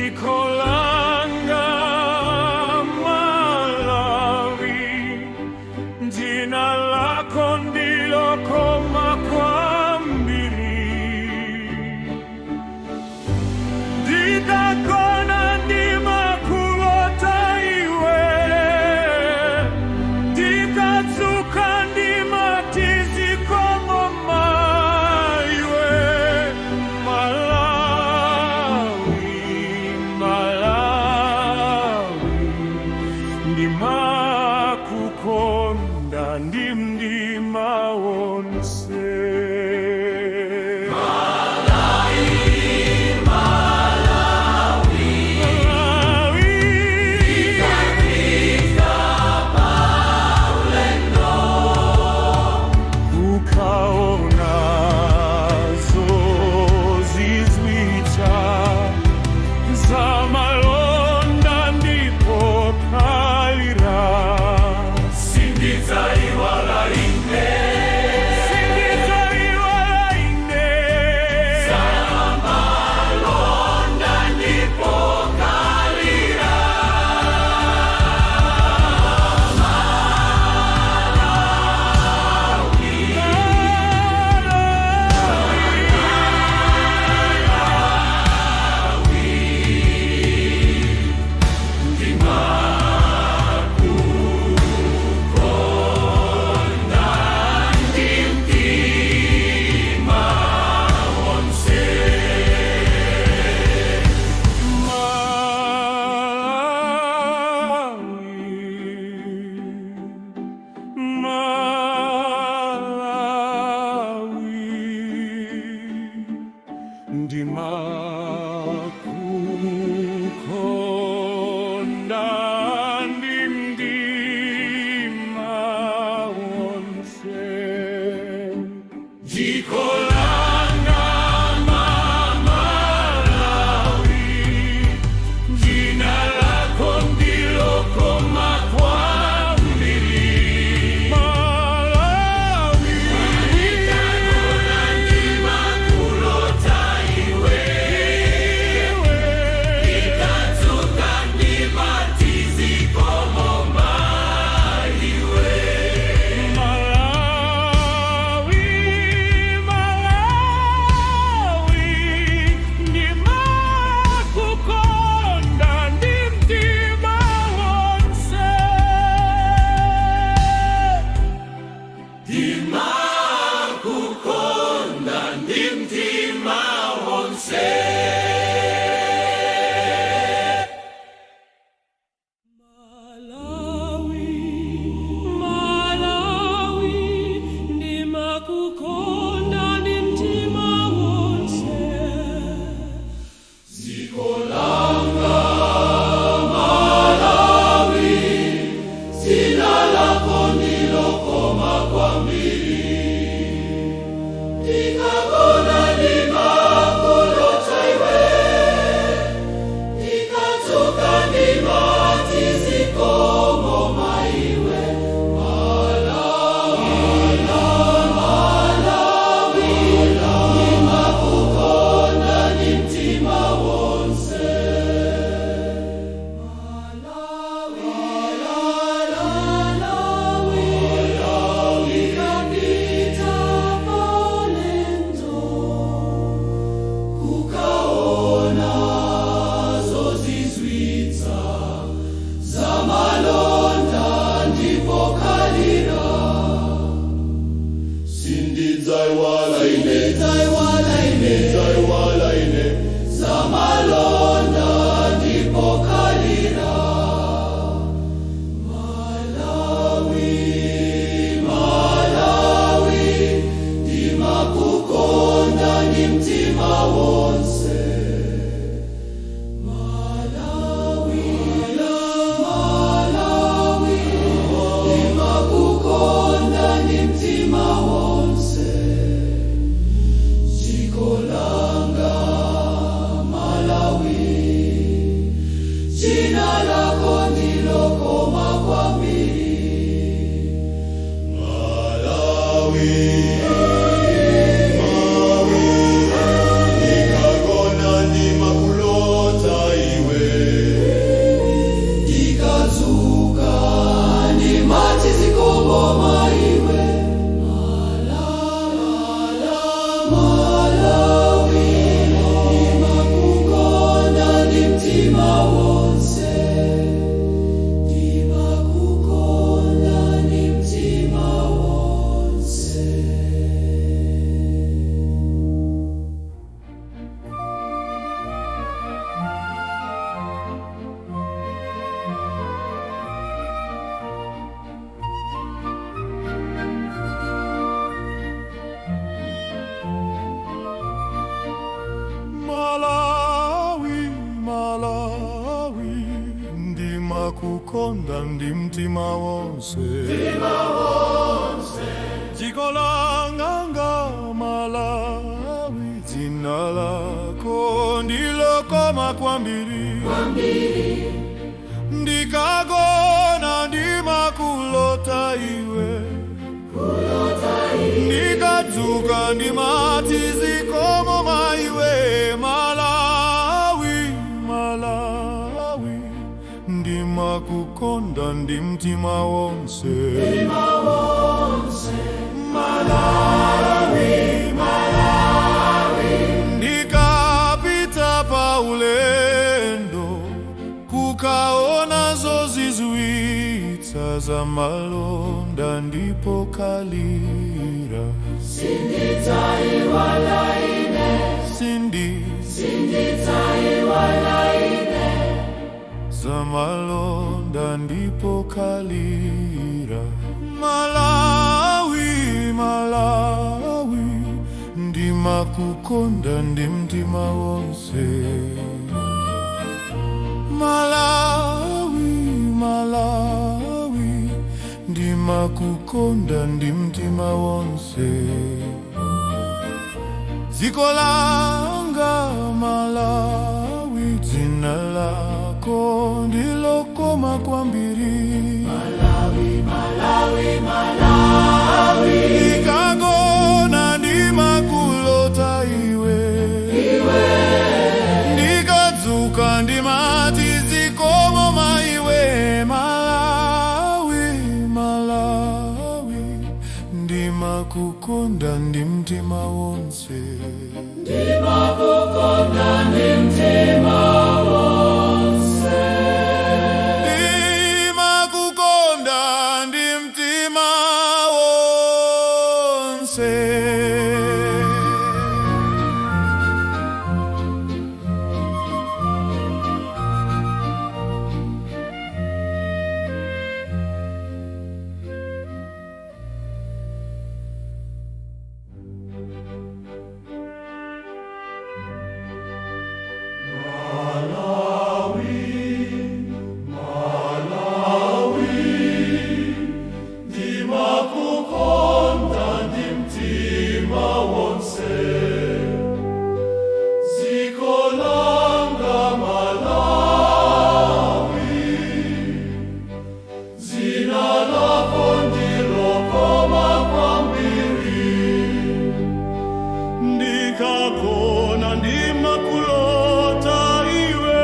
Dziko langa Malawi, dzina lako ndilokoma kwambiri. Ndikagona ndimakulota iwe, ndikadzuka ndimati zikomo maiwe. Malawi, Malawi, ndimakukonda ndi mtima wonse. Malawi, ukaona zozizwitsa zamalonda ndipo kalira. Sindidzaiwala ine. Sindidzaiwala ine. Malonda ndipo kalira. Ndimtima wonse. Malawi, Malawi, ndimakukonda ndi mtima wonse. Dziko langa Malawi, dzina lako ndilokoma kwambiri. Malawi, Ndimakulota iwe. Iwe. Ndimakukonda ndi mtima wonse, dziko langa Malawi, dzina lako ndilokoma kwambiri. Ndikagona ndimakulota iwe, ndikadzuka ndimati zikomo maiwe. Malawi, Malawi, ndimakukonda ndi mtima wonse. Malawi, Malawi. Ndikapita pa ulendo kukaona zozizwitsa za malonda ndipo kalira. Sindi za malonda ndipo kalira. Malawi, Malawi, ndimakukonda ndi mtima wonse. Malawi, Malawi, ndimakukonda ndi mtima wonse. Dziko langa Malawi, dzina lako ndilokoma kwambiri. Malawi, Malawi, Malawi. Ndikagona ndimakulota iwe, ndikadzuka ndimati zikomo maiwe. Malawi, Malawi, ndimakukonda ndi mtima wonse. Ndimakukonda ndi mtima wonse. Ndimakukonda ndi mtima wonse. Ndimakukonda ndi mtima wonse. Dziko langa Malawi, dzina lako ndilokoma kwambiri. Ndikagona ndimakulota iwe,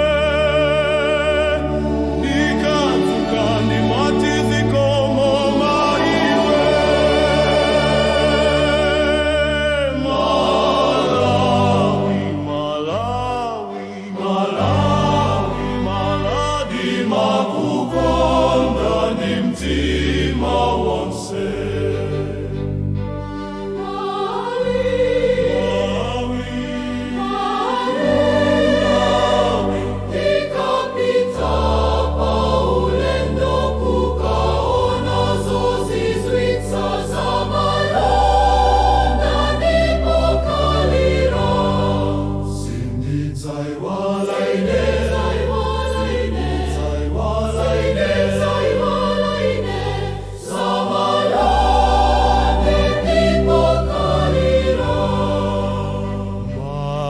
ndikadzuka ndimati zikomo maiwe. Malawi, Malawi, Malawi, Malawi, Ndimakukonda ndi mtima wonse. Malawi. Ndikapita paulendo kukaona zozizwitsa za malonda ndipo kalira. Sindidzaiwala ine, sindidzaiwala ine, za malonda ndipo kalira.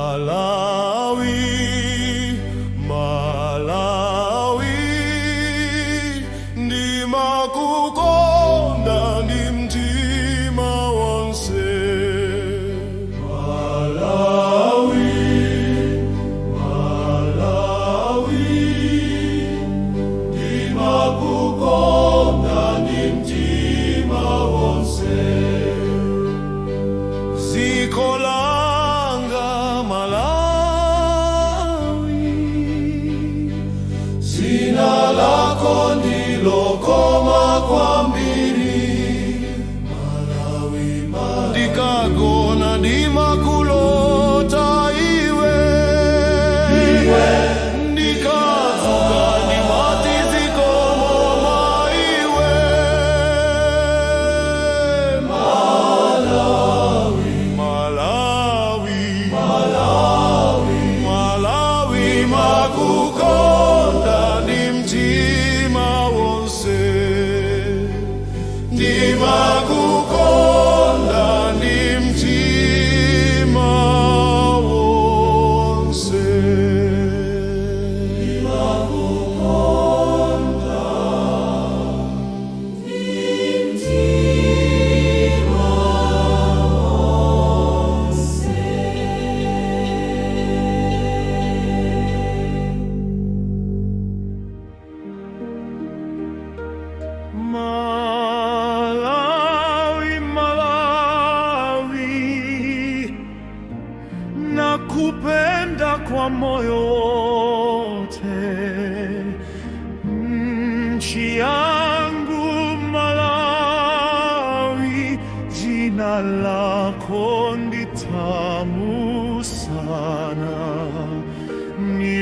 Malawi, Malawi, ndimakukonda ndi mtima wonse. Malawi, Malawi, ndimakukonda ndi mtima wonse. Dziko langa Malawi, Dzina lako ndilokoma kwambiri. Malawi, Malawi, ndikagona ndimakulota iwe, ndikadzuka ndimati zikomo maiwe. Malawi, Malawi, Malawi, makukonda ndi mtima.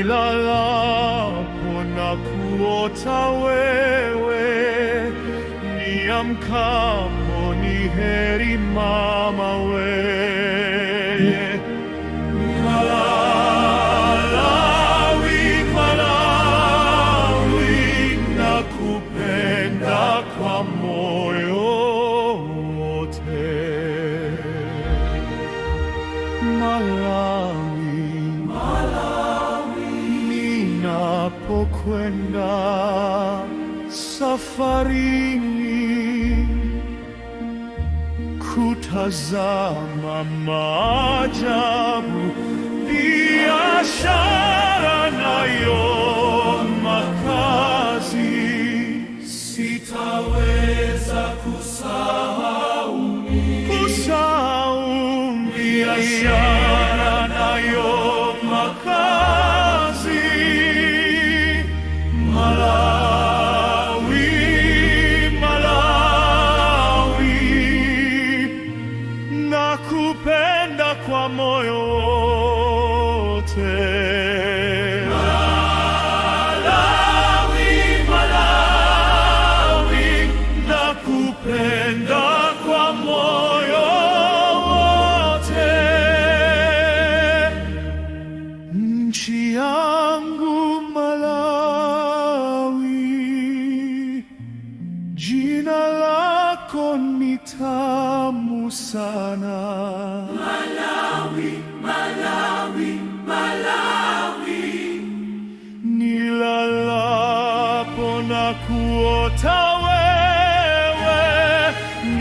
Nilalapo na kuota wewe, niamkapo ni heri mama weye. Malawi, Malawi, nakupenda kwa moyo wote. Malawi, ninapokwenda safarini kutazama maajabu, biashara nayo makazi, Sitaweza kusahau kusahau biashara nayo makazi. Malawi, Malawi, nakupenda kwa moyo wote. Malawi, Malawi, nakupenda kwa moyo wote. Nchi yangu Malawi, jina lako ni tamu sana. Malawi, Malawi, Malawi. Nilalapo na kuota wewe,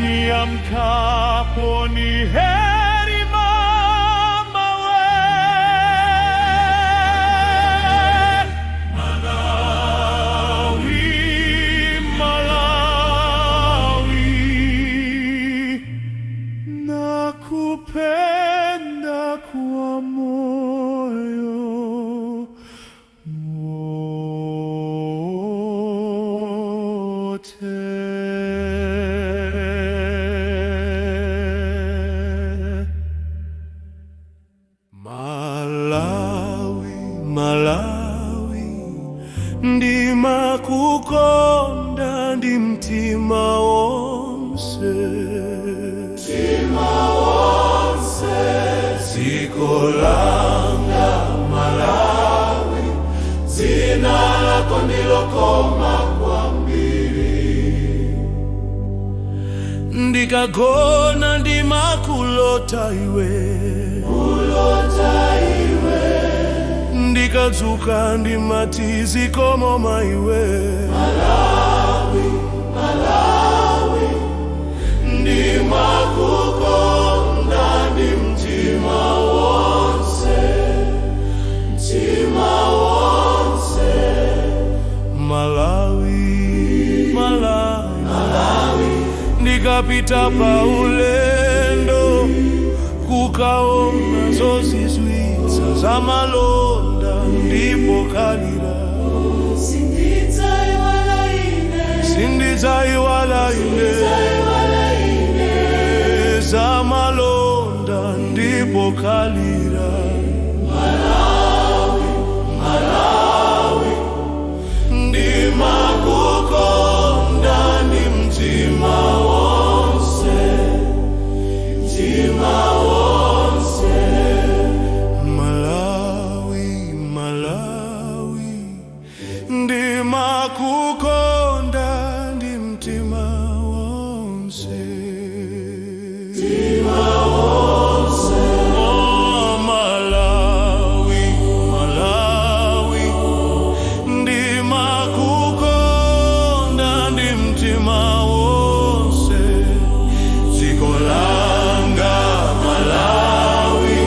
niamkapo ni heri mama we. Malawi, Malawi, nakupenda kwa moyo wote. Malawi, Malawi, ndimakukonda ndi mtima wonse, mtima wonse, dziko langa Malawi, dzina lako ndilokoma kwambiri. Ndikagona ndimakulota iwe, kulota iwe, ndikadzuka ndimati zikomo maiwe. Malawi, Malawi, ndimakukonda ndi mtima wonse, mtima wonse. Malawi, Malawi, Malawi, ndikapita pa ulendo kukaona zozizwitsa za malonda ndipo kalira. Sindidzaiwala ine, Sindidzaiwala ine, sindidzaiwala ine. Za malonda ndipo kalira. Malawi, Malawi, ndimakukonda ndi mtima wonse, mtima wonse. Malawi, Malawi, ndimakukonda ndi mtima wonse, mtima wonse. Oh, Malawi, Malawi, ndimakukonda ndi mtima wonse, dziko langa Malawi,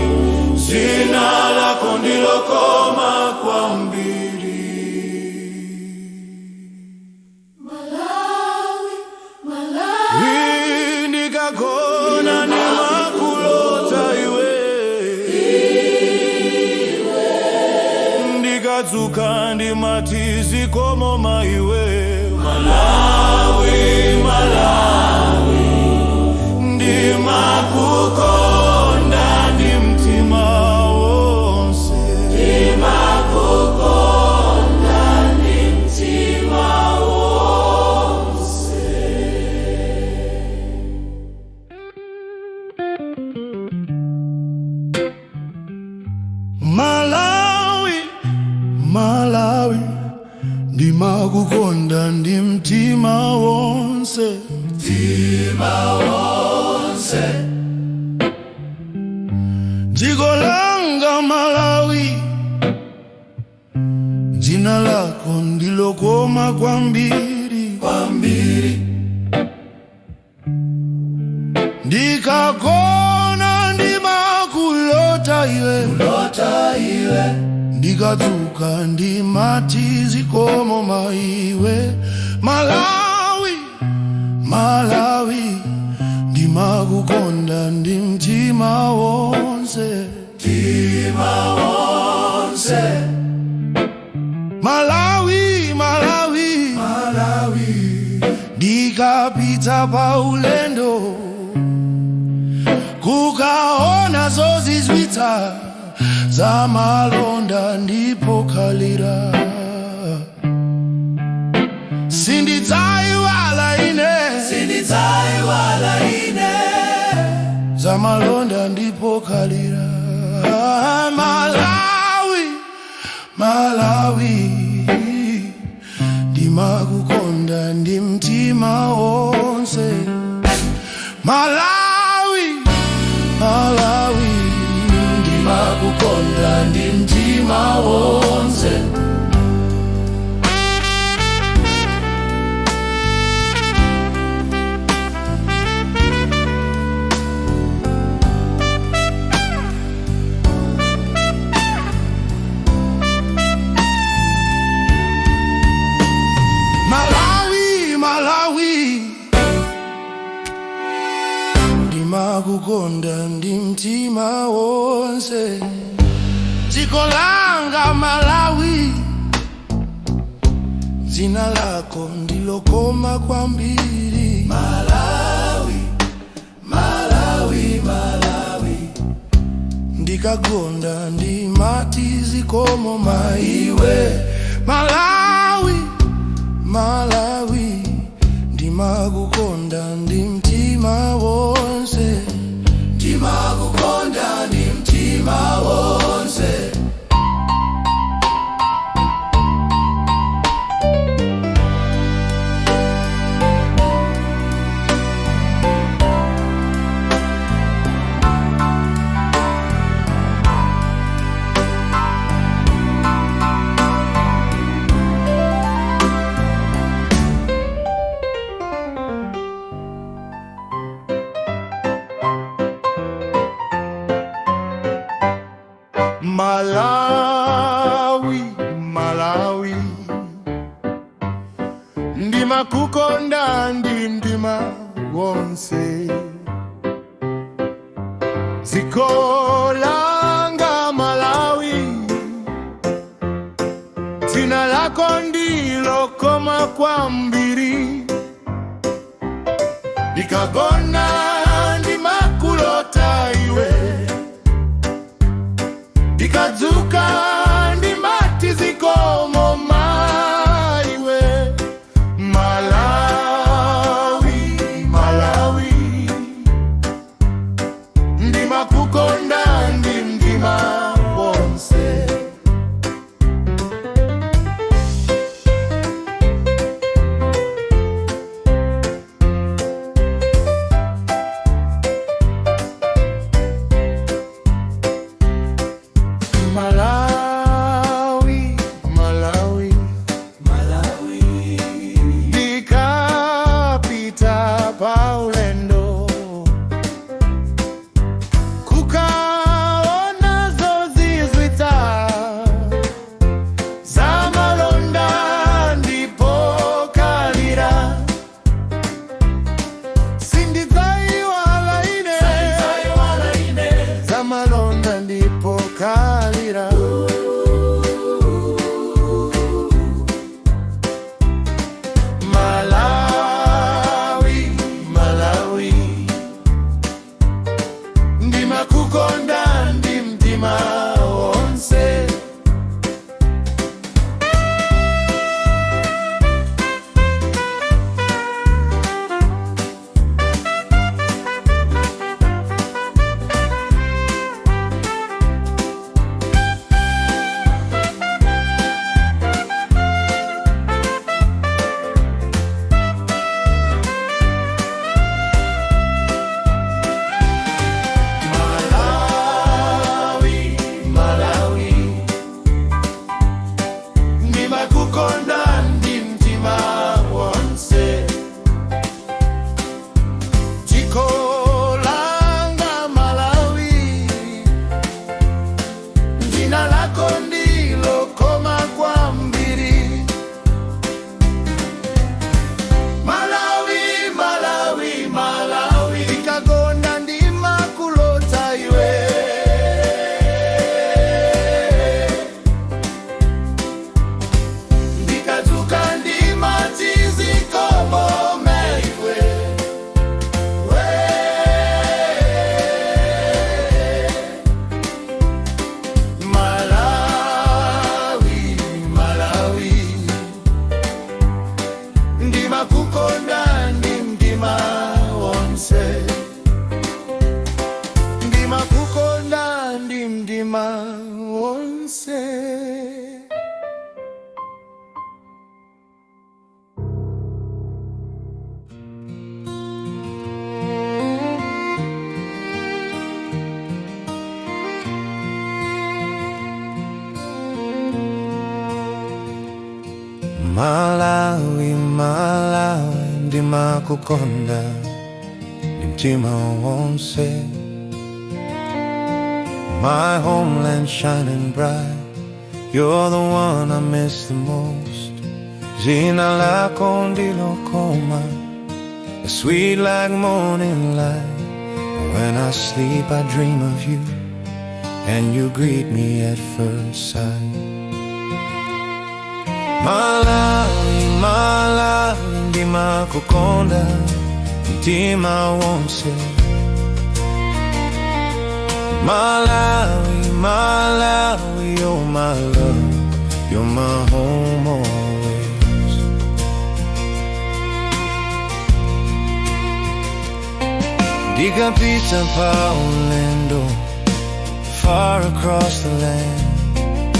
dzina lako ndilokoma kwambiri. Malawi, Malawi, Ndikagona ndimakulota iwe, ndikadzuka ndimati zikomo maiwe. Malawi, Malawi, ndimakukonda ndi mtima wonse. Malawi, ndimakukonda ndi mtima wonse. Mtima wonse. Dziko langa Malawi, dzina lako ndilokoma kwambiri. Kwambiri. Ndikagona ndimakulota iwe. Lota iwe. Ndikadzuka ndimati zikomo maiwe. Malawi, Malawi, ndimakukonda ndi mtima wonse. Mtima wonse. Malawi, Malawi. Malawi. Ndikapita pa ulendo kukaona zozizwitsa za malonda ndipo khalira, sindidzaiwala ine. Sindidzaiwala ine. Za malonda ndipo khalira. Malawi, Malawi, ndimakukonda ndi mtima wonse. Malawi, Malawi, ndimakukonda ndi mtima wonse. Malawi, Malawi, ndimakukonda ndi mtima wonse. Dziko langa Malawi, dzina lako ndilokoma kwambiri. Malawi, Malawi, Malawi. Ndikagona ndimati zikomo maiwe. Malawi, Malawi, ndimakukonda ndi mtima wonse. Ndimakukonda ndi mtima wonse. Malawi, Malawi, ndimakukonda ndi mtima wonse. Dziko langa Malawi, dzina lako ndilokoma kwambiri. Ndikagona ndimakulota iwe, ndikadzuka ndimati zikomo maiwe. Malawi, Malawi, ndimakukonda ndi mtima wonse. Malawi. Malawi, Malawi, ndimakukonda ndi mtima wonse. My homeland shining bright, you're the one I miss the most. Dzina lako ndilokoma, sweet like morning light. When I sleep, I dream of you, and you greet me at first sight. Malawi, Malawi, ndimakukonda mtima wonse. Malawi, Malawi, you're my love, you're my home always. Ndikapita pa ulendo, far across the land,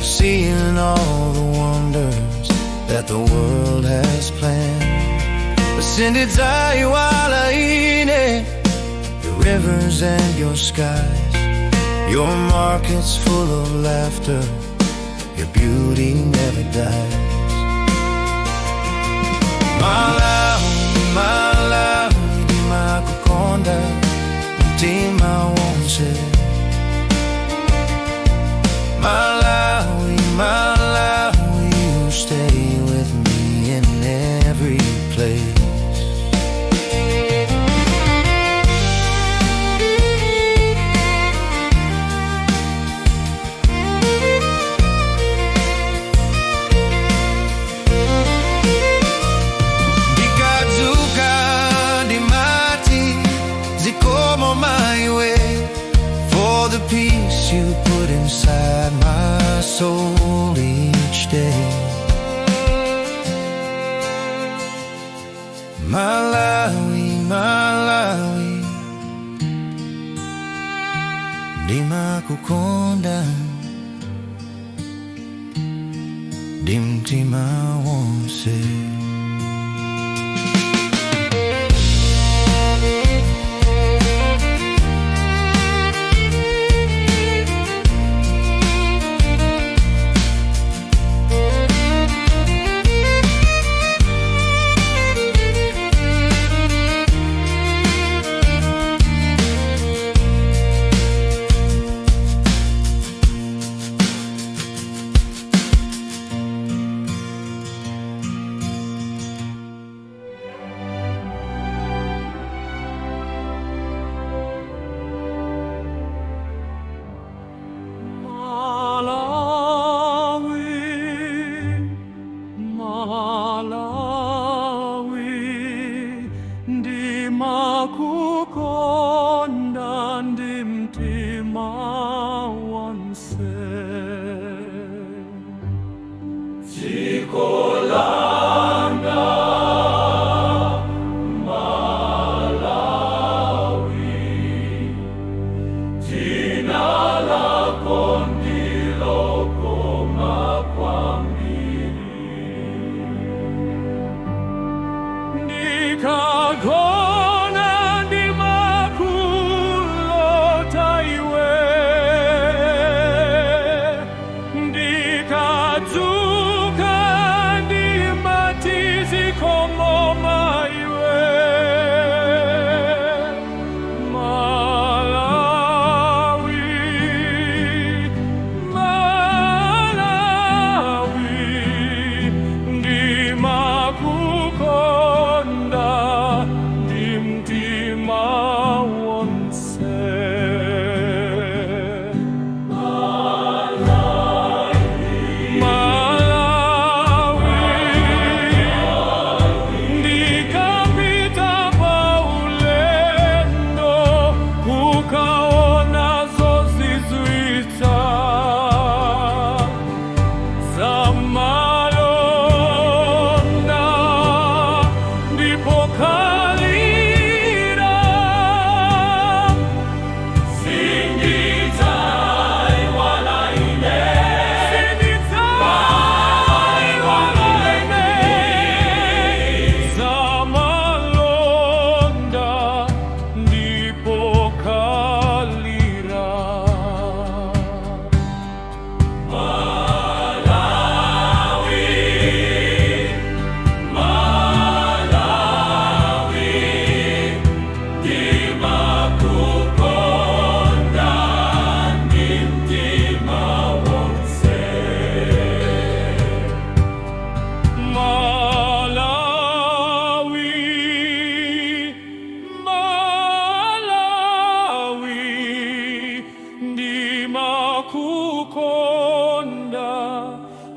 seeing all the wonders that the world has planned. Sindidzaiwala ine, your rivers and your skies, your markets full of laughter, your beauty never dies. Malawi, Malawi, ndimakukonda mtima wonse. Malawi, Malawi, you stay with me in every place. Ndikadzuka ndimati zikomo maiwe, for the peace you put inside my soul each day. Malawi, Malawi, ndimakukonda ndi mtima wonse.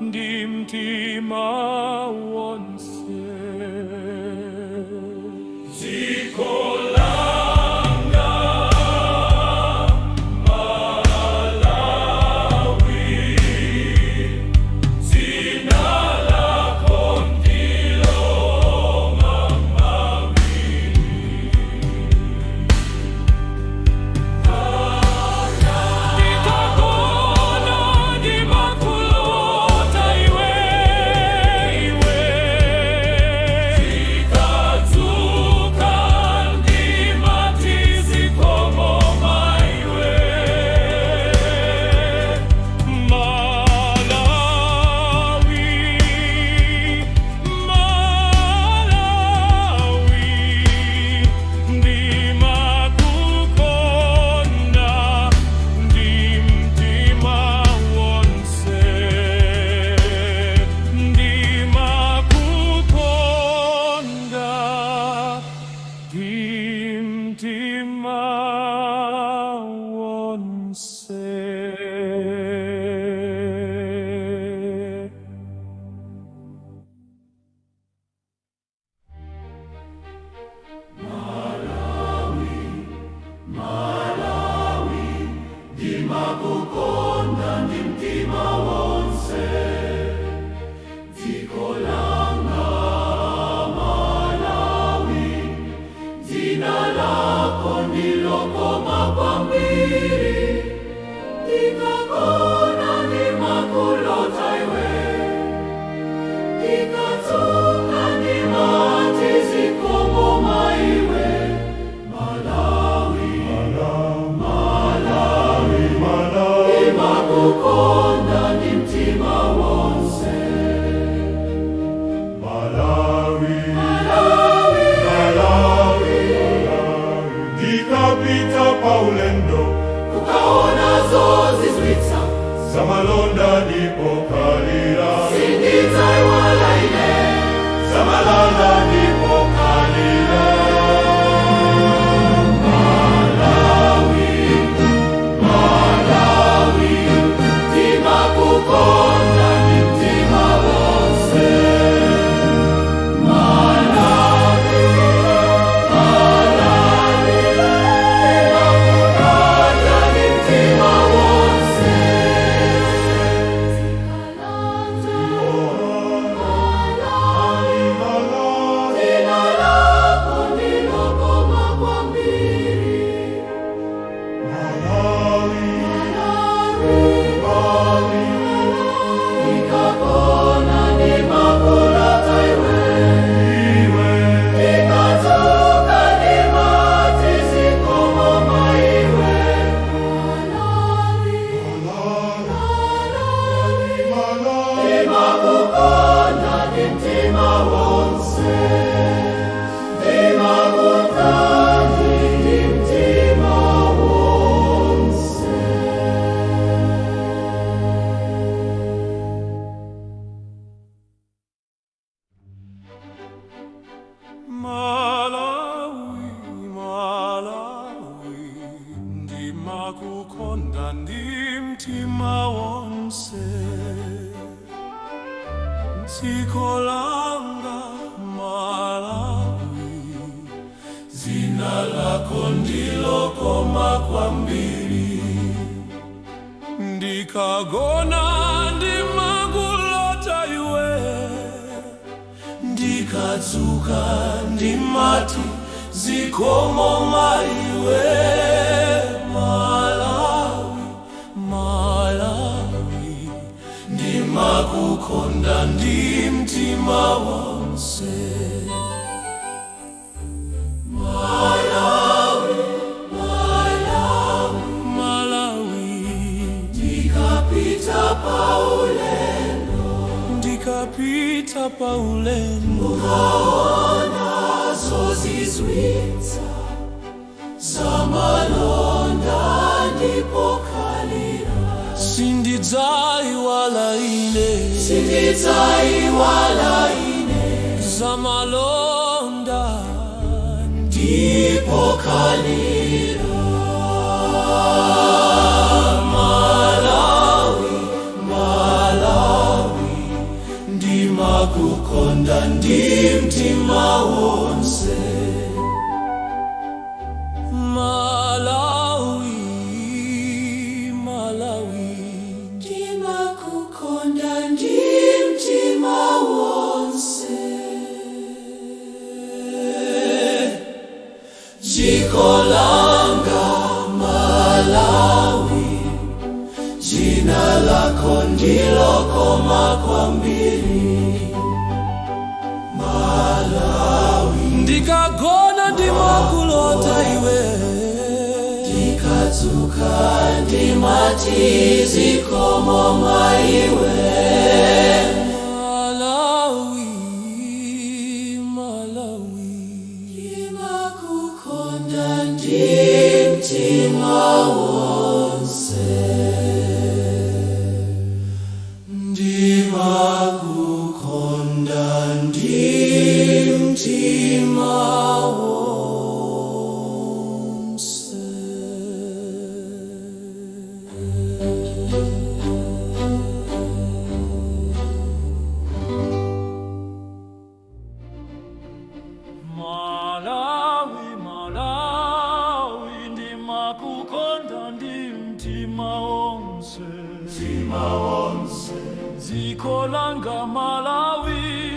ndi mtima wonse. Dziko langa Malawi, dzina lako ndilo Malawi. Ndikagona ndimakulota iwe, iwe. Ndikadzuka ndimati zikomo maiwe. Malawi, Malawi, ndimakukonda ndi mtima wonse, ndimakukonda ndi mtima wonse. Ndimakukonda ndi mtima wonse. Dziko langa Malawi, dzina lako ndilokoma kwambiri. Ndikagona ndimakulota iwe, ndikadzuka ndimati zikomo maiwe. Malawi, Malawi, ndimakukonda ndi mtima wonse. Malawi, Malawi, Malawi, ndikapita paulendo ukaona zozizwitsa zamalonda ndipo kalira, sindidzaiwala ine. Zamalonda ndipo kalira. Malawi, Malawi, ndimakukonda ndi mtima wonse. Malawi, Malawi, ndimakukonda ndi mtima wonse. Malawi, dzina lako ndilokoma kwambiri. Malawi, Malawi, ndikagona ndimakulota iwe, iwe, ndikadzuka ndimati zikomo maiwe. Malawi, Malawi, Malawi, ndimakukonda ndi mtima wonse. Ndimakukonda ndi mtima wonse. Malawi, Malawi, ndimakukonda ndi mtima wonse. Dziko langa Malawi, dzina lako ndilokoma kwambiri. Ndikagona ndimakulota iwe, ndikadzuka ndimati zikomo maiwe. Malawi, Malawi, ndimakukonda ndi mtima wonse. Malawi, Malawi, Malawi, ndikapita paulendo ndikapita paulendo ukaona zozizwitsa zamalonda ndipo kalira. Sindidzaiwala ine, Sindidzaiwala ine zamalonda ndipo kalira. Malawi, Malawi, Ndimakukonda ndi mtima wonse. Malawi, Malawi. Ndimakukonda ndi mtima wonse. Dziko langa Malawi, dzina lako ndilokoma kwambiri. Malawi. Ndikagona ndimakulota iwe. Ndikadzuka ndimati zikomo maiwe. Malawi, Malawi. Ndimakukonda ndi mtima wonse. Ndimakukonda ndi mtima wonse. Malawi, Malawi, ndimakukonda ndi mtima wonse. Mtima wonse. Dziko langa Malawi,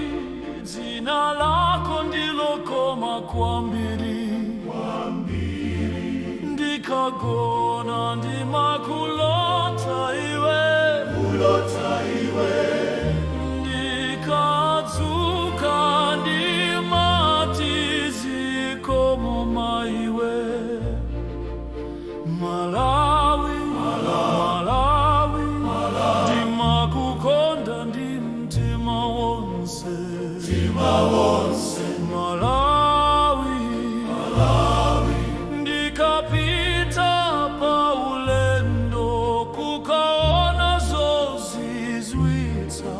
dzina lako ndilokoma kwambiri. Ndikagona ndimakulota iwe. Kulota iwe. Ndikadzuka ndimati zikomo maiwe. Malawi, Malawi, ndimakukonda ndi mtima wonse. Mtima wonse. Malawi, ndikapita pa ulendo kukaona zozizwitsa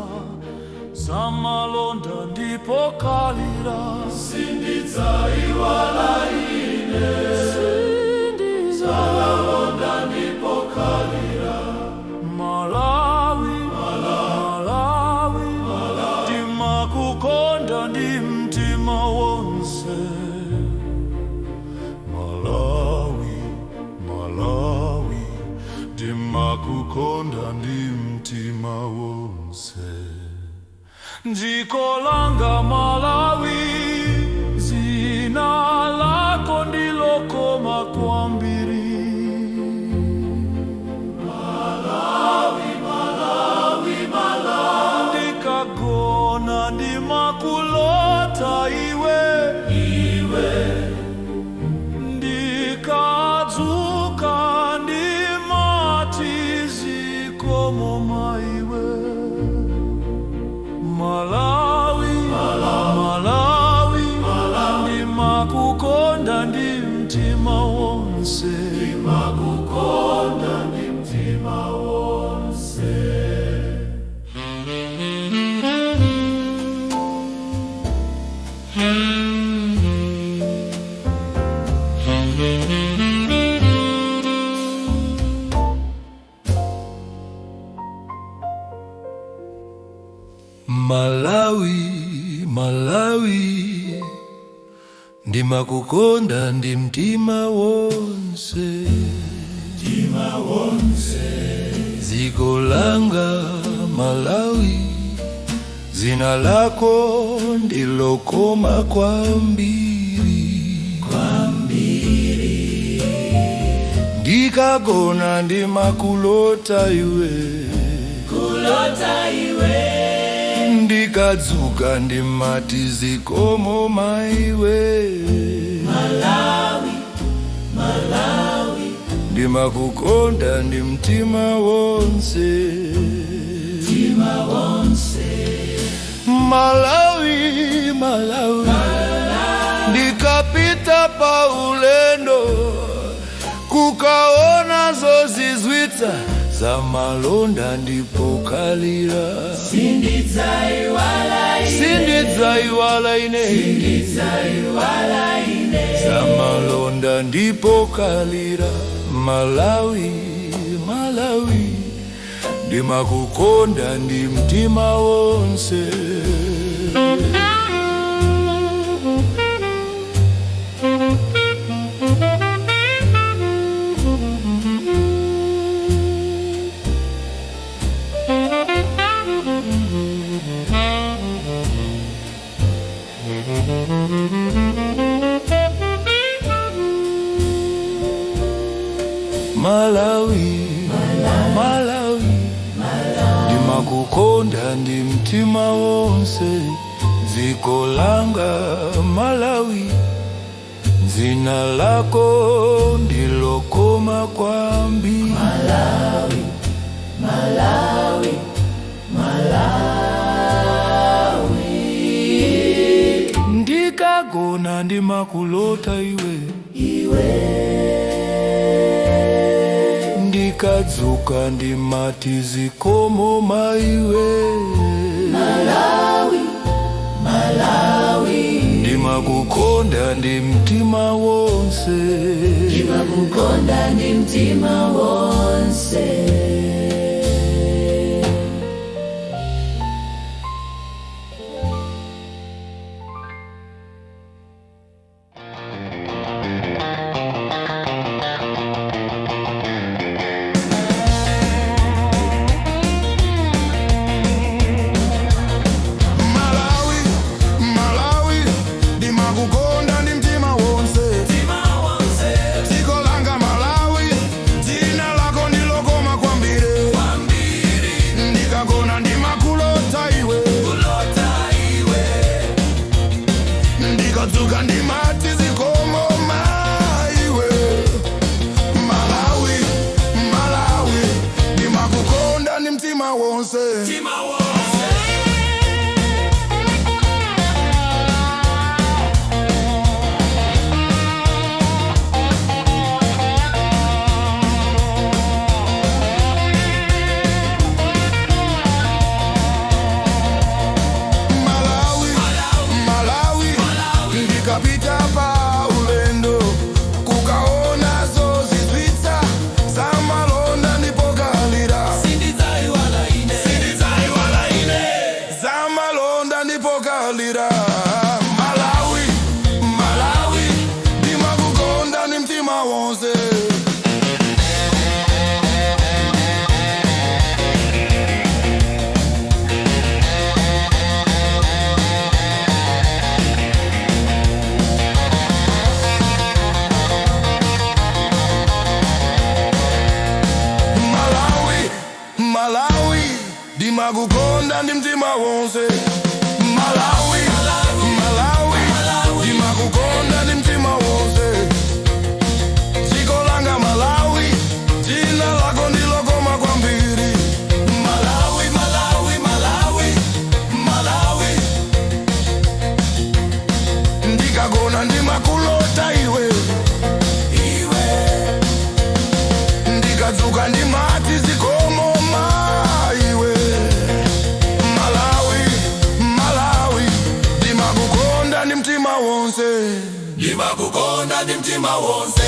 zamalonda ndipo kalira. Sindidzaiwala ine. Zamalonda ndipo kalira. Malawi, Malawi, ndimakukonda ndi mtima wonse. Malawi, Malawi, ndimakukonda ndi mtima wonse. Dziko langa Malawi, dzina lako ndilokoma kwambiri. Malawi, Malawi, Malawi. Ndikagona ndimakulota iwe. Iwe. Ndikadzuka ndimati zikomo maiwe. Malawi, Malawi, ndimakukonda ndi mtima wonse. Ndimakukonda ndi mtima wonse. Malawi, Malawi, ndimakukonda ndi mtima wonse. Mtima wonse. Dziko langa Malawi, dzina lako ndilokoma kwambiri. Kwambiri. Ndikagona ndimakulota iwe. Kulota iwe. Ndikadzuka ndimati zikomo maiwe. Malawi, Malawi. Ndimakukonda ndi mtima wonse. Mtima wonse. Malawi, Malawi, ndikapita pa ulendo kukaona zozizwitsa za malonda ndipo kalira. Sindidzaiwala ine. Sindidzaiwala ine. Sindidzaiwala ine. Za malonda ndipo kalira. Malawi, Malawi, ndimakukonda ndi mtima wonse. mtima wonse. Dziko langa Malawi, dzina lako ndilokoma kwambiri. Malawi, Malawi, Malawi. Ndikagona ndimakulota iwe, Iwe. Ndikadzuka ndimati zikomo maiwe. Malawi, Malawi. Ndimakukonda ndi mtima wonse. Ndimakukonda ndi mtima wonse. Malawi, Malawi, ndimakukonda ndi mtima wonse. Dziko langa Malawi, dzina lako ndilokoma kwambiri. Ndikagona ndimakulota iwe, ndikadzuka ndimati zikomo maiwe. Malawi, Malawi, ndimakukonda ndi mtima wonse. Malawi, Malawi, ndikapita pa ulendo kukaona zozizwitsa za malonda ndipokalira. Sindidzaiwala ine. Sindidzaiwala ine za malonda ndipokalira. Malawi, Malawi, ndimakukonda ndi mtima wonse. Malawi, Malawi, ndimakukonda ndi mtima wonse. Malawi, Malawi, ndimakukonda ndi mtima wonse. Dziko langa Malawi, dzina lako ndilokoma kwambiri. Malawi, Malawi, Malawi, Malawi. Ndikagona ndimakulota iwe, iwe. Ndikadzuka ndimati zikomo maiwe. Malawi, Malawi, ndimakukonda ndi mtima wonse. Ndimakukonda ndi mtima wonse.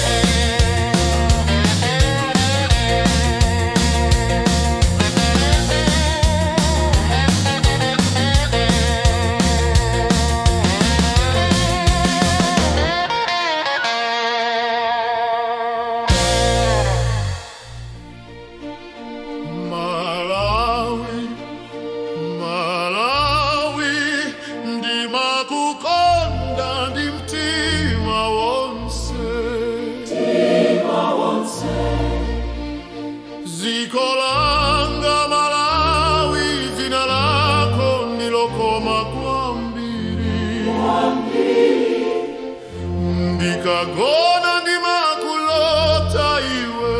Malawi, Malawi, ndimakukonda ndi mtima wonse. Dziko langa Malawi, dzina lako ndilokoma kwambiri. Ndikagona ndimakulota iwe,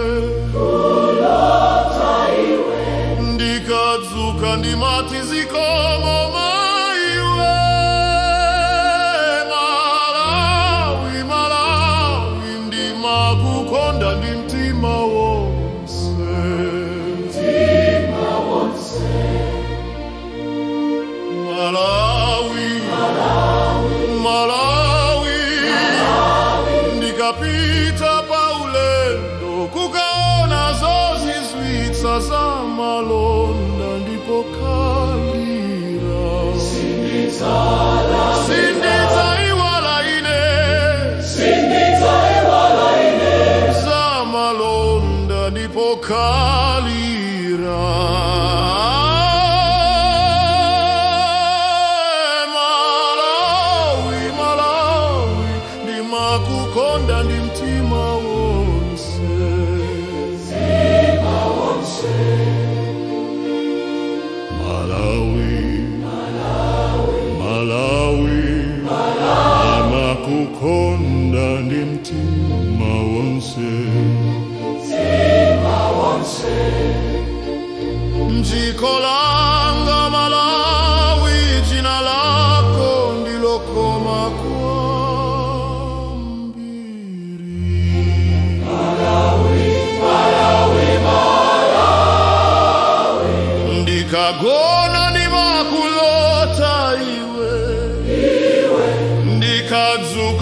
ndikadzuka ndimati zikomo maiwe. Malawi, Malawi, ndimakukonda ndi mtima wonse. Malawi, Malawi, ndikapita paulendo kukaona zozizwitsa za malonda ndipo kalira. Sindidzaiwala ine za malonda ndipo kalira. Malawi, Malawi, ndimakukonda ndi mtima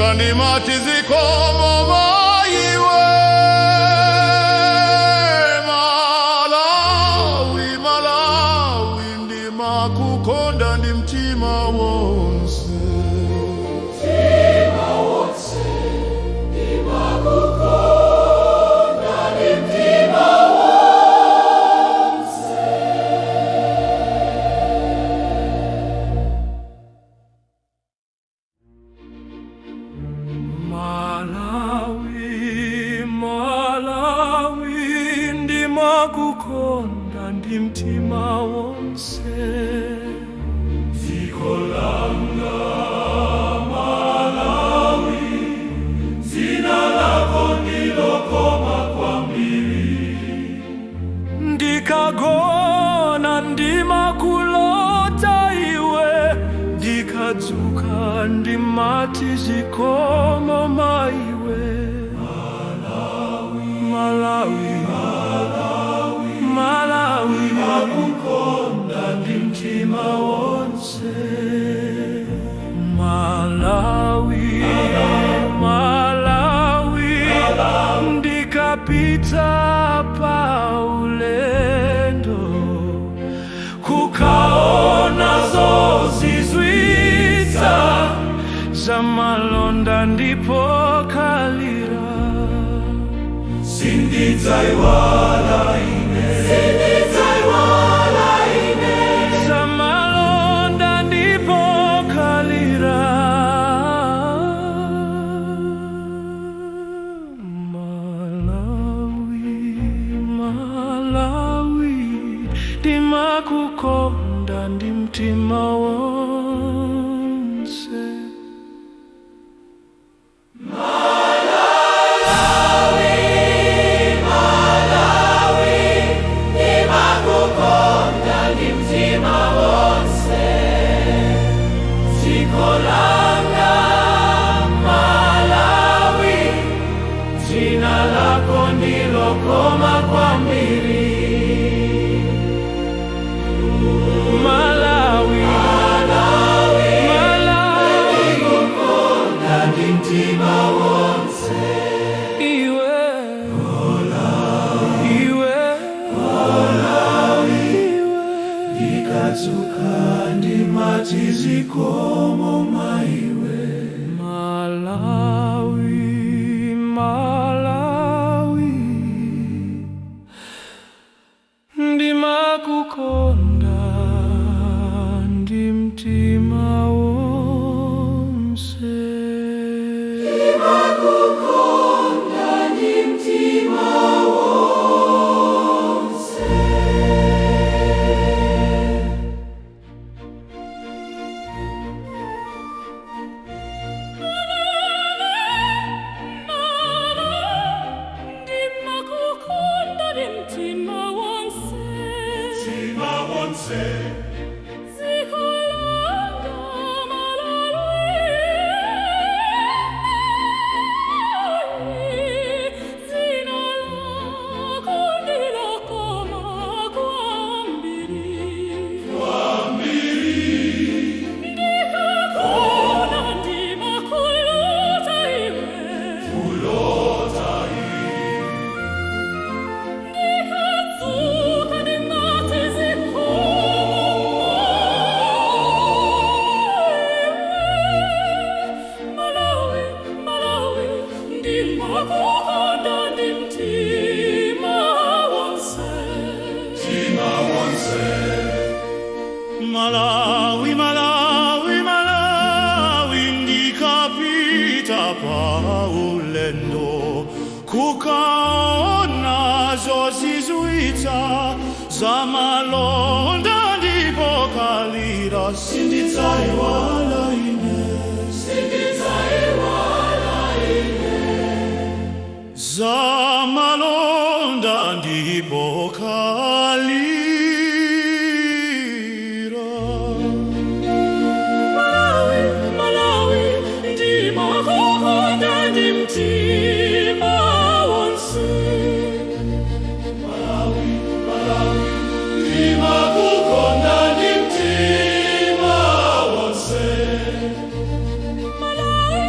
Ndikadzuka ndimati zikomo maiwe. Malawi, Malawi, ndimakukonda ndi mtima wonse. Malawi, Malawi, ndimakukonda ndi mtima wonse. Dziko langa Malawi, dzina lako ndilokoma kwambiri. Ndikagona ndimakulota iwe, ndikadzuka ndimati zikomo maiwe. Malawi, Malawi, ndimakukonda ndi mtima wonse. Malawi, Malawi, ndikapita pa ulendo kukaona zozizwitsa za malonda ndipo kalira. Sindidzaiwala ine. Sindidzaiwala ine. Za malonda ndipo kalira. Malawi, Malawi, ndimakukonda ndi mtima wonse. Ndimakukonda ndi mtima wonse. Dziko langa Malawi, dzina lako ndilokoma kwambiri. Malawi, Malawi, Malawi, ndikukonda ndi mtima wonse. Iwe, iwe, iwe. Ndikadzuka ndimati zikomo maiwe. Malawi, Malawi, ndimakukonda ndi mtima wonse. Ndimakukonda ndi mtima wonse. Ndimakukonda ndi mtima wonse. Mtima wonse. Dziko langa Malawi, dzina lako ndilokoma kwambiri. Ndikagona ndimakulota iwe. Ndikadzuka ndimati zikomo Malawi, Malawi, ndimakukonda ndi mtima wonse. Mtima wonse. Malawi, Malawi, Malawi, ndikapita pa ulendo kukaona zozizwitsa za malonda ndipo kalira. Sindidzaiwala ine. Sindidzaiwala ine. Za malonda ndipo kalira. Malawi, Malawi, ndimakukonda ndi mtima wonse. Malawi, Malawi, ndimakukonda ndi mtima wonse. Malawi,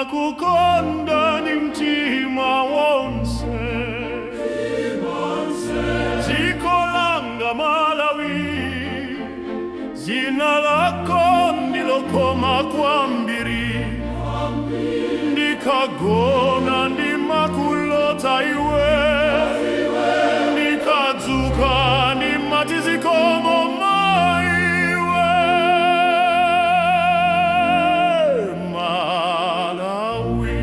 Ndimakukonda ndi mtima wonse. Dziko langa Malawi, dzina lako ndilokoma kwambiri. Ndikagona ndimakulota iwe, ndikadzuka ndimati zikomo maiwe. Malawi,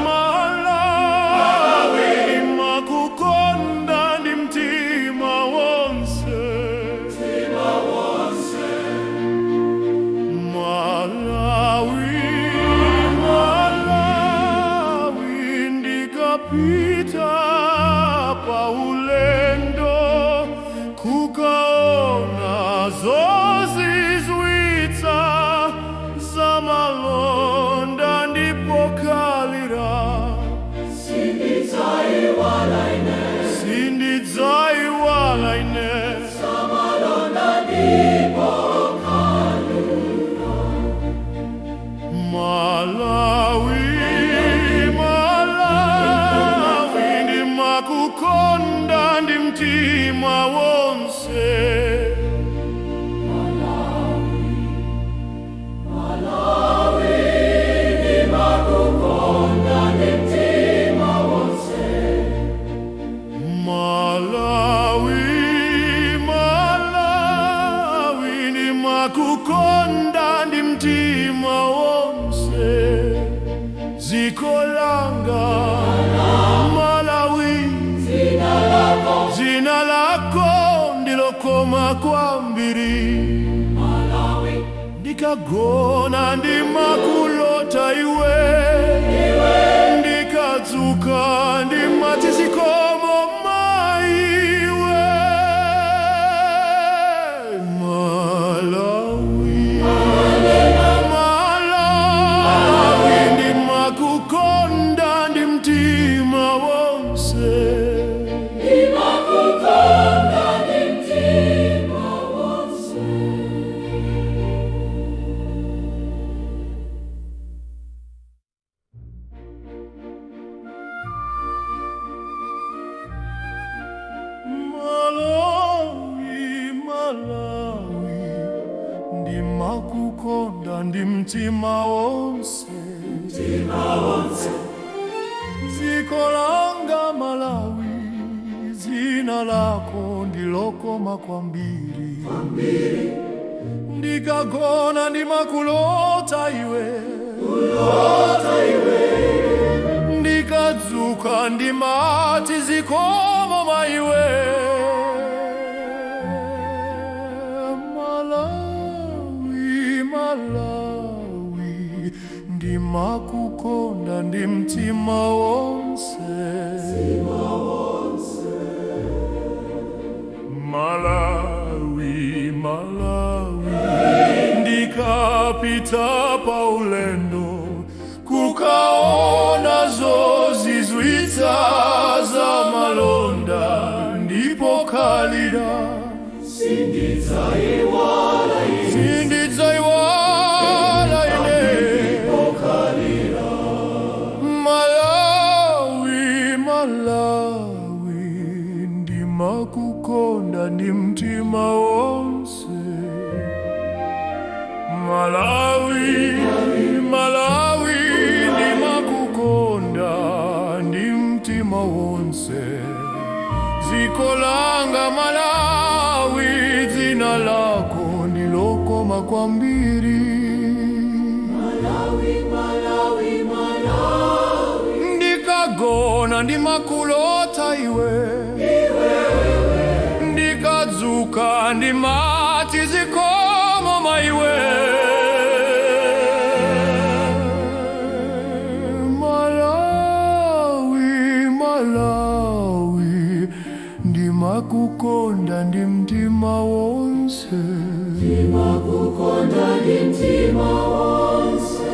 Malawi, ndimakukonda ndi mtima wonse. Malawi, Malawi, ndikapita paulendo kukaona zozizwitsa zamalonda ndipokalira. Sindidzaiwala ine. Malawi, Malawi, ndimakukonda ndi mtima wonse. Malawi, Malawi, ndimakukonda ndi mtima wonse. Dziko langa Malawi, dzina lako ndilokoma kwambiri. Ndikagona ndimakulota iwe, ndikadzuka ndimati zikomo maiwe. Malawi, Malawi, ndimakukonda ndi mtima wonse. Malawi, Malawi, ndimakukonda ndi mtima wonse. Dziko langa Malawi, dzina lako ndilokoma kwambiri. Ndikagona ndimakulota iwe, ndikadzuka ndimati zikomo maiwe. Malawi, Malawi, ndimakukonda ndi mtima wonse. Malawi, Malawi, ndikapita paulendo kukaona zozizwitsa za malonda ndipo kalira. Sindidzaiwala ine. Malawi, Malawi, ndimakukonda ndi mtima wonse. Malawi, Malawi, ndimakukonda ndi mtima wonse. Dziko langa Malawi, dzina lako ndilokoma kwambiri. Ndikagona ndimakulota iwe, ndikadzuka ndimati zikomo maiwe. Malawi, Malawi, ndimakukonda ndi mtima wonse. Ndimakukonda ndi mtima wonse.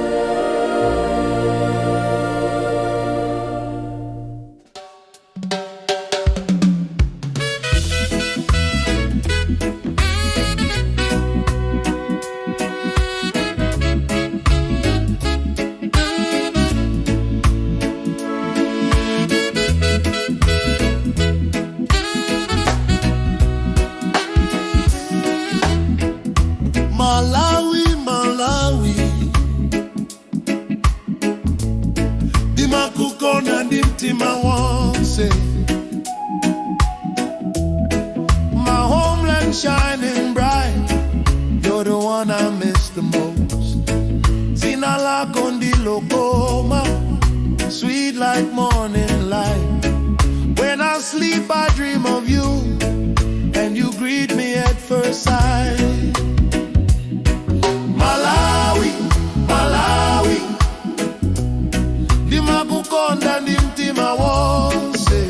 Ndimakukonda ndi mtima wonse. My homeland shining bright. You're the one I miss the most. Dzina lako ndilokoma, sweet like morning light. When I sleep, I dream of you, and you greet me at first sight. Malawi, Malawi, ndimakukonda ndi mtima wonse.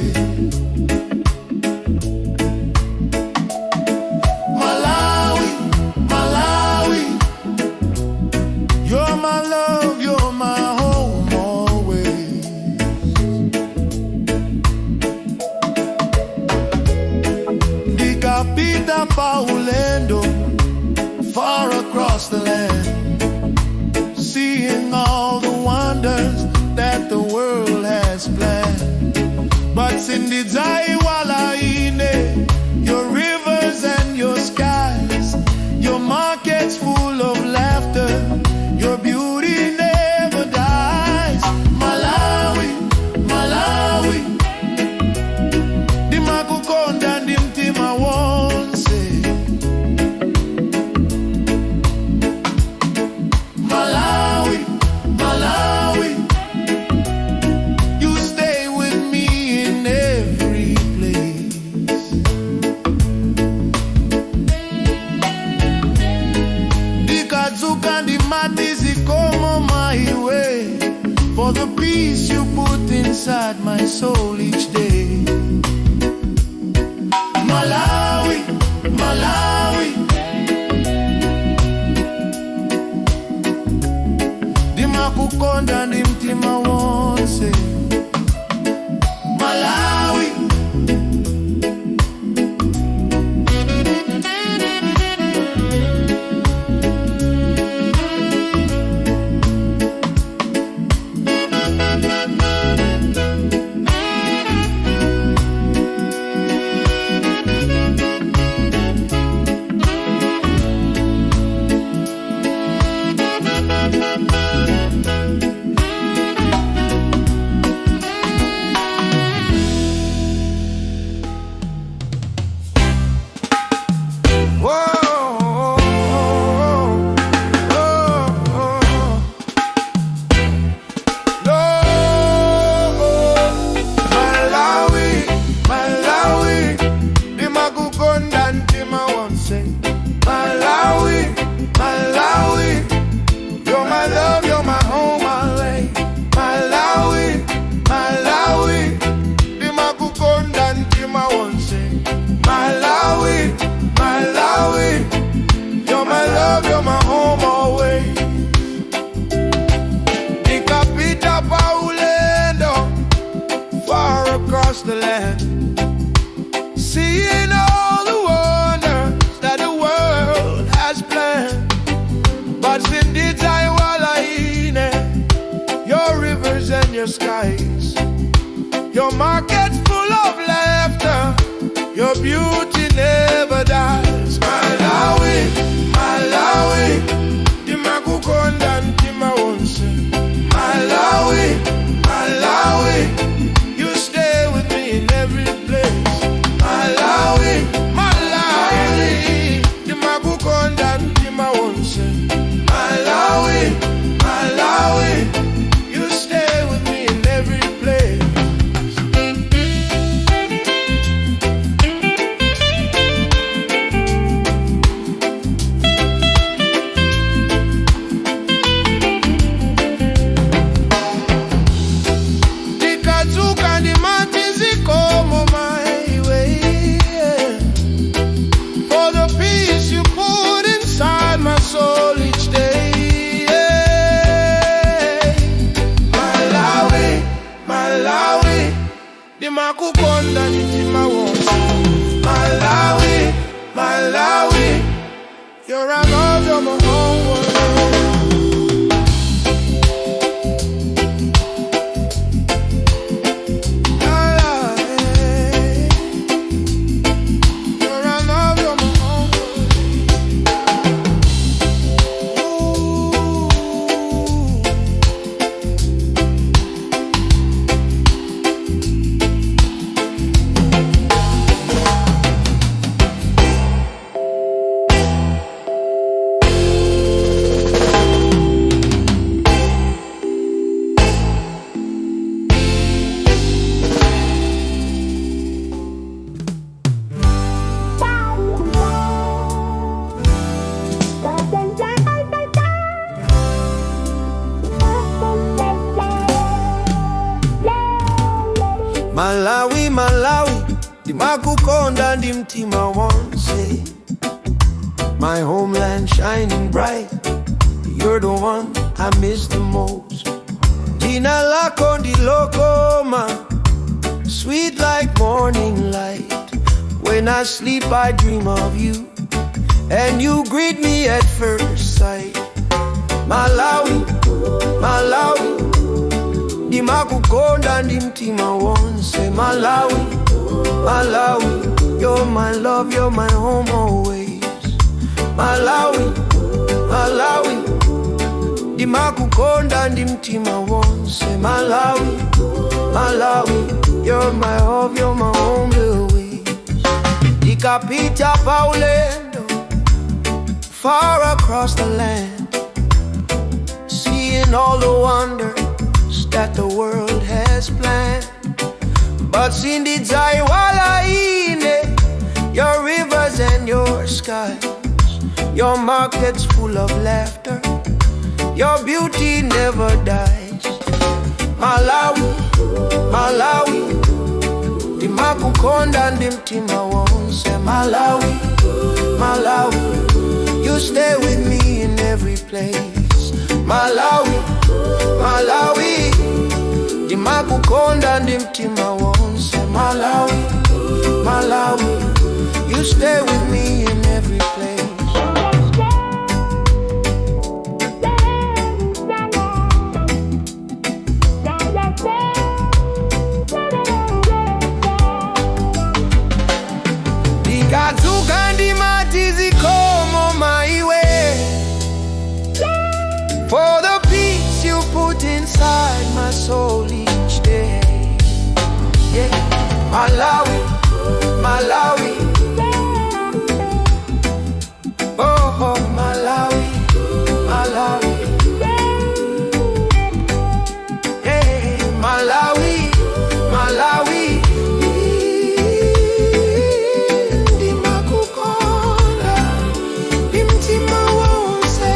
Malawi, Malawi, you're my love, you're my home always. Ndikapita pa ulendo, far across the land, seeing all the wonders that the world has planned. But sindidzaiwala ine, your rivers and your skies, your markets full of laughter, your beauty never dies. Malawi, Malawi, ndimakukonda ndi mtima wonse. Malawi, Malawi, you stay with me in every place. Ndikadzuka ndimati zikomo maiwe, for the peace you put inside my soul each day. Malawi, Malawi, ndimakukonda ndi mtima wonse. Malawi. Whoa, oh, oh. No, Malawi, Malawi, ndimakukonda mtima wonse. Malawi, Malawi, you're my love, you're my home, my Malawi, Malawi, ndimakukonda mtima wonse. Malawi, Malawi, you're my love, you're my home always. Ndikapita pa ulendo, far across the land, seeing all the wonders that the world has planned. But sindidzaiwala ine, your rivers and your skies, your markets full of laughter, your beauty never dies. Malawi, Malawi, ndimakukonda mtima wonse. Malawi, Malawi, you stay with me in every place. Malawi, Malawi, ndimakukonda mtima wonse. Malawi, Malawi, you stay with me in every place. Ndikadzuka ndimati zikomo maiwe, for the peace you put inside my soul each day, yeah. Malawi, Malawi, ndimakukonda mtima wonse. Malawi, Malawi, you're a love, you're my home world. Malawi, you're a love, you're my home world. Ooh. Malawi, Malawi, ndimakukonda ndi mtima wonse. My homeland shining bright, you're the one I miss the most. Dzina lako ndilokoma, sweet like morning light. When I sleep, I dream of you, and you greet me at first sight. Malawi, Malawi, ndimakukonda ndi mtima wonse. Malawi, Malawi, you're my love, you're my home always. Malawi, Malawi, ndimakukonda ndi mtima wonse. Malawi, Malawi, you're my love, you're my home always. Ndikapita paulendo, far across the land, seeing all the wonders that the world has planned. But sindidzaiwala ine, your rivers and your skies, your markets full of laughter, your beauty never dies. Malawi, Malawi, ndimakukonda ndi mtima wonse. Malawi, Malawi, you stay with me in every place. Malawi, Malawi, ndimakukonda ndi mtima wonse. Malawi, Malawi, you stay with me in every place. Ndikadzuka ndimati zikomo maiwe, for the peace you put inside my soul each day. Yeah. Malawi, Malawi, oh, Malawi, Malawi, hey, Malawi, Malawi. Ndimakukonda ndi mtima wonse.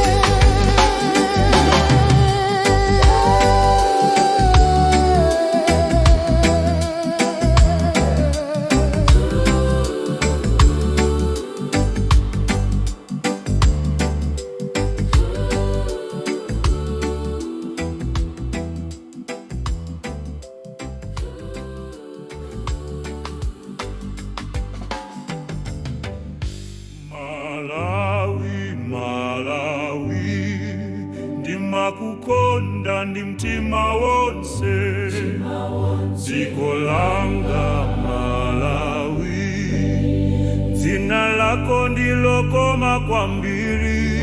Malawi, Malawi, ndimakukonda ndi mtima wonse, dziko langa Malawi, dzina lako ndilokoma kwambiri,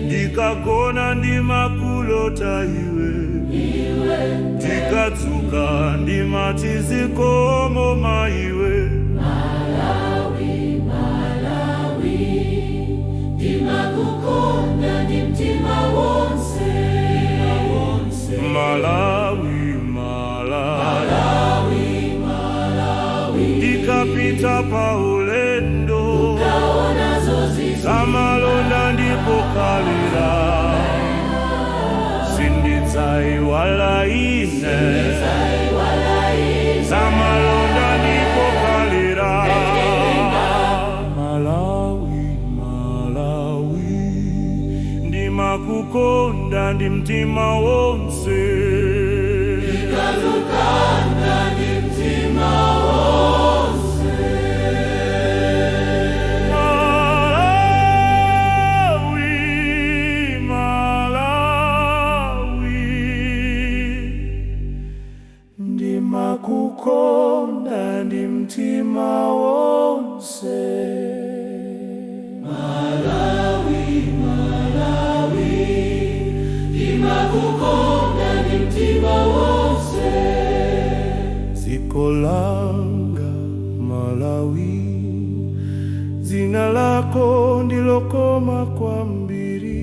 ndikagona ndimakulota iwe, ndikadzuka ndimati zikomo maiwe. Malawi, Malawi, ndimakukonda ndi mtima wonse. Malawi, Malawi, ndikapita paulendo, Kaona zozizwa, zamalonda ndipo kalira, sindidzaiwala ine, zamalonda ndipo kalira. Malawi, Malawi, ndimakukonda ndi mtima wonse. ndikadzuka ndi mtima wonse. Malawi, Malawi, ndimakukonda ndi mtima wonse. Malawi, Malawi, ndimakukonda ndi mtima wonse. Dziko langa Malawi, dzina lako ndilokoma kwambiri.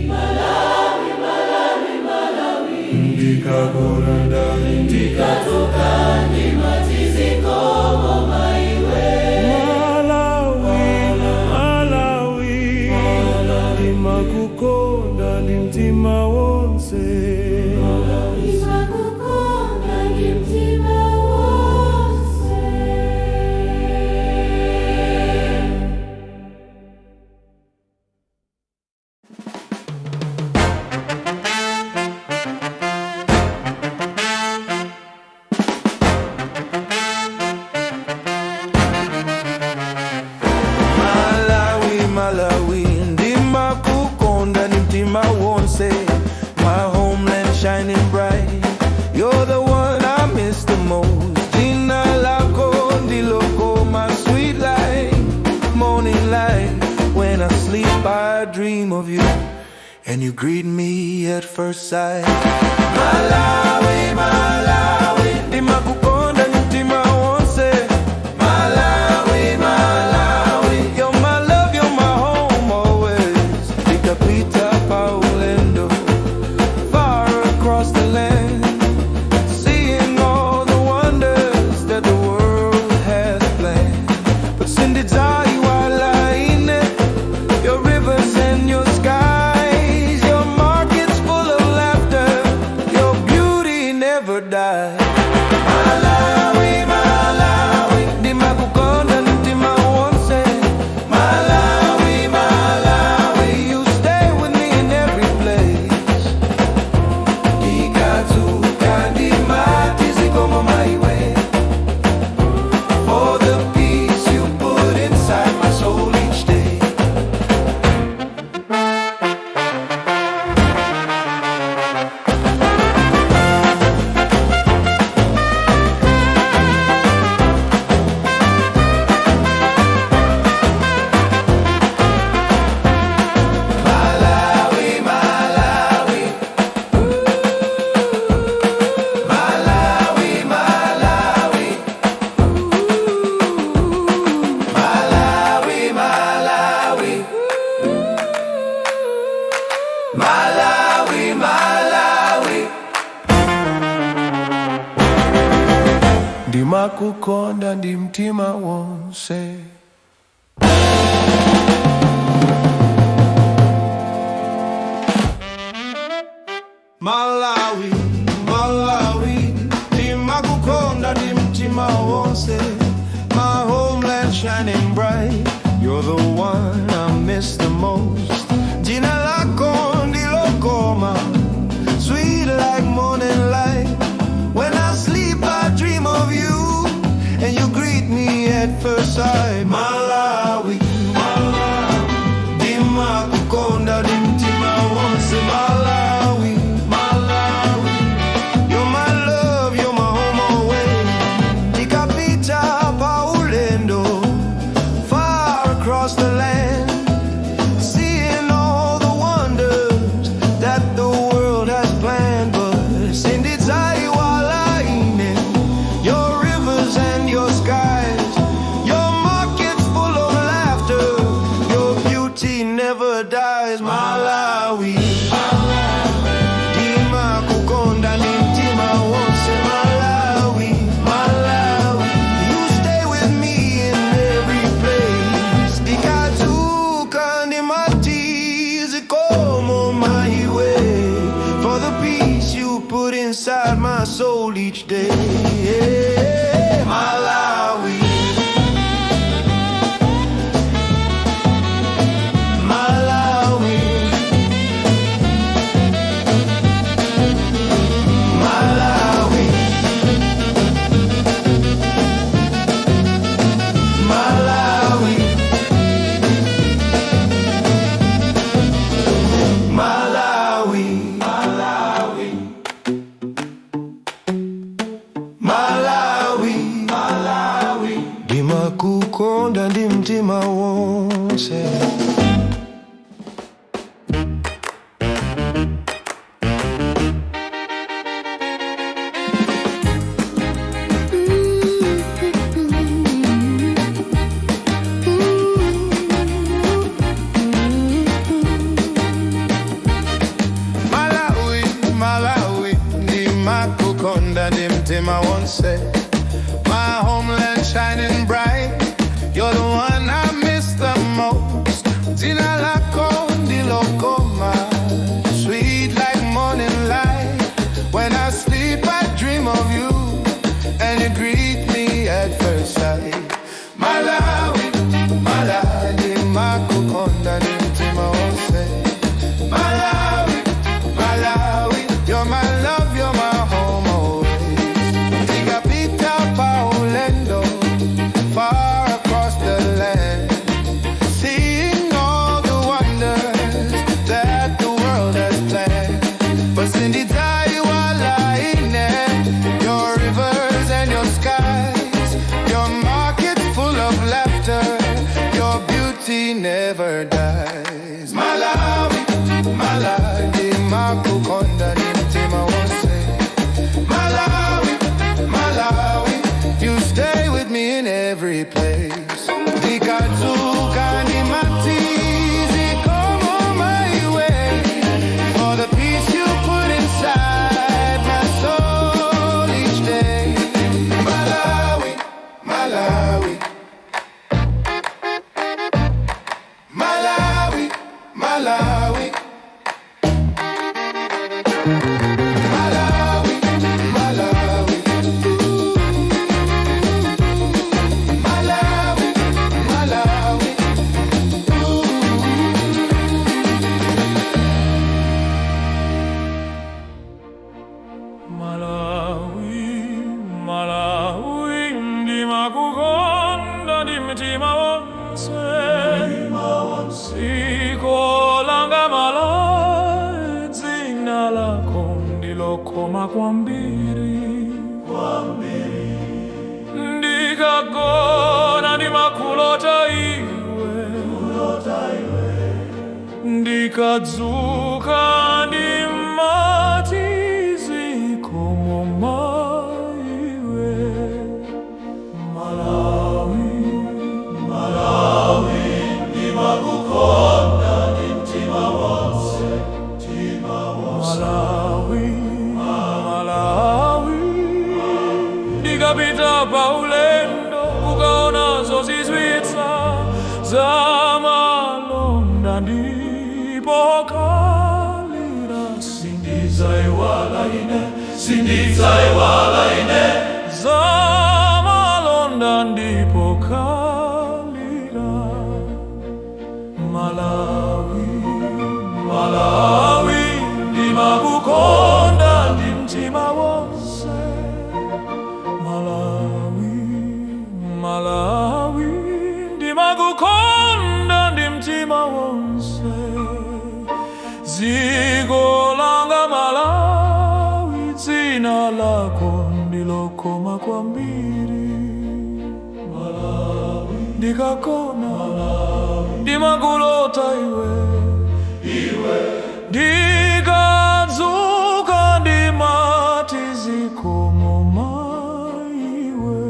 Malawi, Malawi, Malawi, Ndikagona ndani ndikadzuka ndimati zikomo maiwe. Malawi, Malawi, ndimakukonda ndi mtima wonse. wonse. Ndimakukonda ndi mtima wonse. Malawi, Malawi, ndimakukonda ndi mtima wonse. My homeland shining bright. You're the one I miss the most. Dzina lako ndilokoma, sweet light, morning light. When I sleep, I dream of you, and you greet me at first sight. Malawi, Malawi, ndimakukonda ndi mtima wonse. Malawi, Malawi, you're my love, you're my home always. Ndikapita paulendo, far across the land, seeing all the wonders that the world has planned. But sindidzaiwala ine, your rivers and your skies, your markets full of laughter, your beauty never dies. Malawi, Malawi, ndimakukonda mtima wonse. Malawi, Malawi, you stay with me in every place. Ndikadzuka ndimati zikomo maiwe, for the peace you put inside my soul each day. Malawi, Malawi, Malawi, Malawi, Malawi, Malawi, Malawi, Malawi. Ndimakukonda ndi mtima wonse. Malawi, Malawi, ndimakukonda ndi mtima wonse. My homeland shining bright, you're the one I miss the most. Dzina lako ndilokoma, sweet like morning light. When I sleep, I dream of you, and you greet me at first sight. Malawi, Malawi, ndimakukonda ndi mtima wonse. Malawi, Malawi, you're my love, you're my home always. Ndikapita paulendo, far across the land, seeing all the wonders that the world has planned. But sindidzaiwala ine, your rivers and your skies, your markets full of laughter, your beauty never dies. Malawi, ndimakukonda ndi mtima wonse. Malawi, Malawi, you stay with me in every place. Ndikadzuka ndimati zikomo maiwe, for the peace you put inside my soul each day. Yeah. Malawi, Malawi, Malawi, Malawi, Malawi, Malawi, Malawi, Malawi. Ndimakukonda ndi mtima wonse. Malawi, Malawi, ndimakukonda ndi mtima wonse. My homeland shining bright, you're the one I miss the most. Dzina lako ndilokoma, sweet like morning. ndilokoma kwambiri. Ndikagona ndimakulota iwe, ndikadzuka ndimati zikomo maiwe. Malawi, Malawi, ndimakukonda ndi mtima wonse, Malawi, Malawi. Ndikapita pa ulendo kukaona zozizwitsa za malonda ndipo kalira, sindidzaiwala ine, sindidzaiwala ine za malonda ndipo kalira. Malawi, Malawi, ndimakukonda ndi mtima wonse. Malawi, Malawi, ndimakukonda ndi mtima wonse. Dziko langa Malawi, dzina lako ndilokoma kwambiri. Malawi, ndikagona Malawi, ndimakulota iwe, ndikadzuka ndimati zikomo maiwe.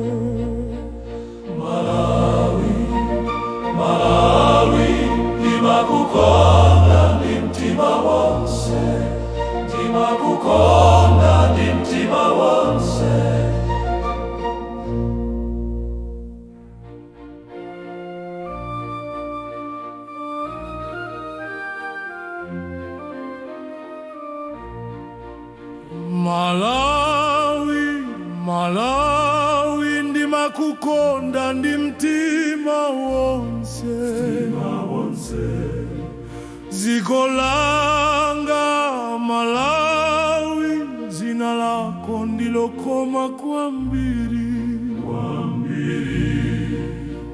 Malawi, Malawi, ndimakukonda ndi mtima wonse, ndimakukonda ndi mtima wonse. Malawi, Malawi, ndimakukonda ndi mtima wonse. Dziko langa Malawi, dzina lako ndilokoma kwambiri.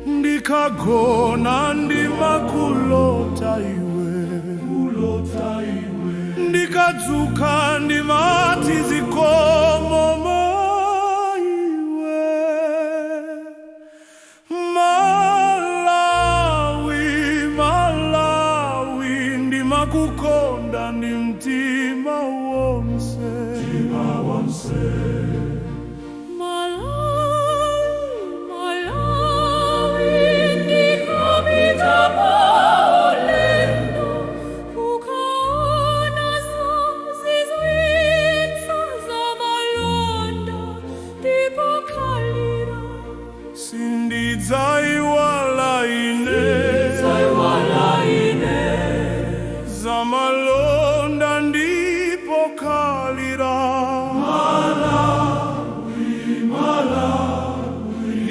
Ndikagona ndimakulota iwe, ndikadzuka ndimati zikomo maiwe. Malawi, Malawi, ndimakukonda ndi mtima wonse. Malawi, Malawi, ndikapita paulendo kukaona zozizwitsa za malonda ndipo kalira. Sindidzaiwala ine za malonda ndipo kalira.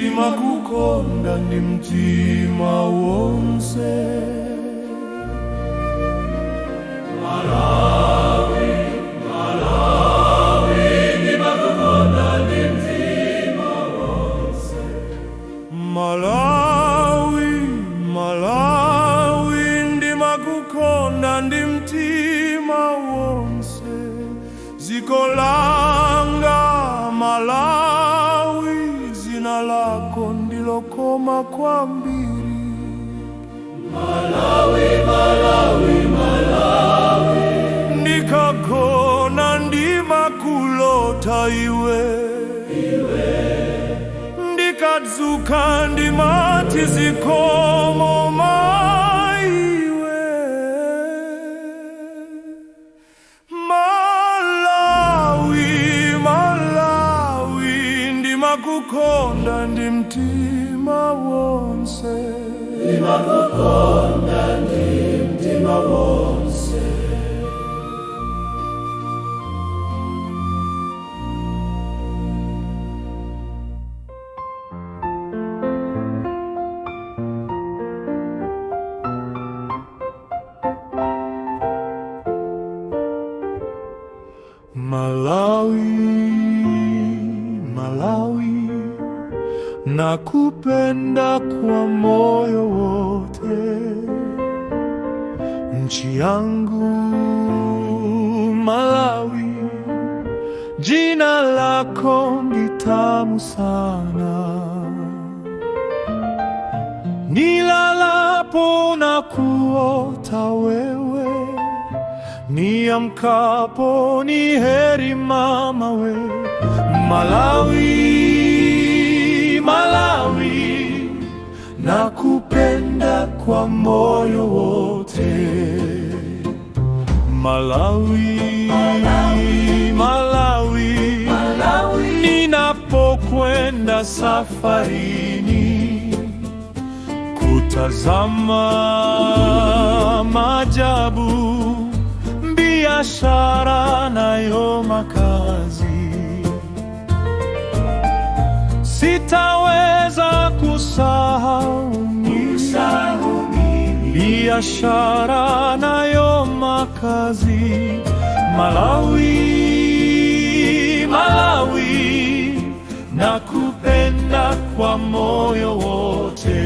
Ndimakukonda ndi mtima wonse. Malawi, Malawi, ndimakukonda ndi mtima wonse. Dziko langa Malawi, dzina lako ndilokoma kwambiri. Malawi, Malawi, Malawi, ndikagona ndimakulota iwe, ndikadzuka ndimati zikomo maiwe. Malawi, Malawi, ndimakukonda ndi mtima wonse. Ndimakukonda ndi mtima wonse. Malawi, Malawi, nakupenda kwa moyo wote. Nchi yangu Malawi, Jina lako ni tamu sana, nilalapo na kuota wewe, niamkapo ni heri mama we. Malawi, Malawi, nakupenda kwa moyo wote. Malawi, Malawi, Malawi, ninapokwenda safarini kutazama maajabu, biashara nayo makazi, sitaweza kusahau mimi biashara nayo makazi. Malawi, Malawi, nakupenda kwa moyo wote.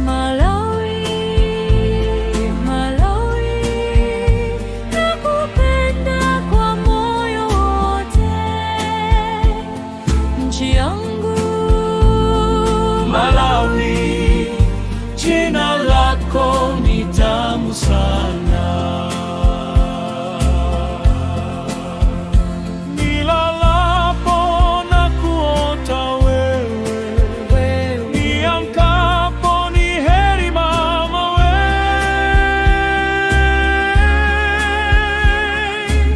Malawi, Malawi, nakupenda kwa moyo wote. Nchi yangu Malawi, jina lako ni tamu sana. Nilalapo na kuota wewe, niamkapo ni heri mama we.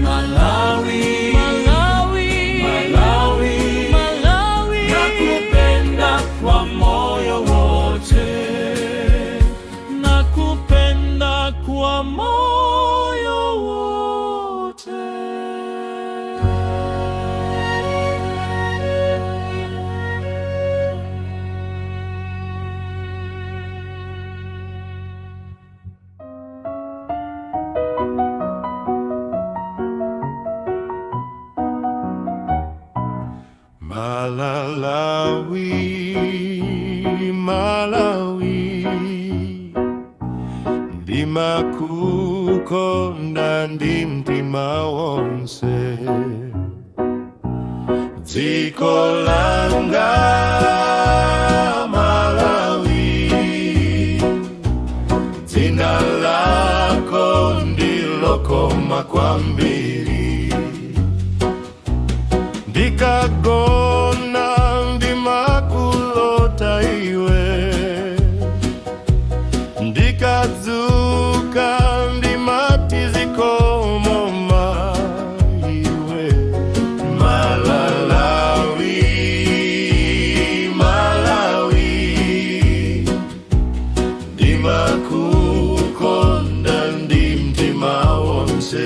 Malawi, Malawi, Malawi, Malawi, nakupenda kwa moyo wote. Nakupenda kwa moyo wote. Malawi, Malawi, ndimakukonda ndi mtima wonse, dziko langa Malawi, dzina lako ndilokoma kwambiri, ndikagona ndimakulota iwe, ndikadzuka ndimati zikomo iwe. Malawi, Malawi, ndimakukonda ndi mtima wonse.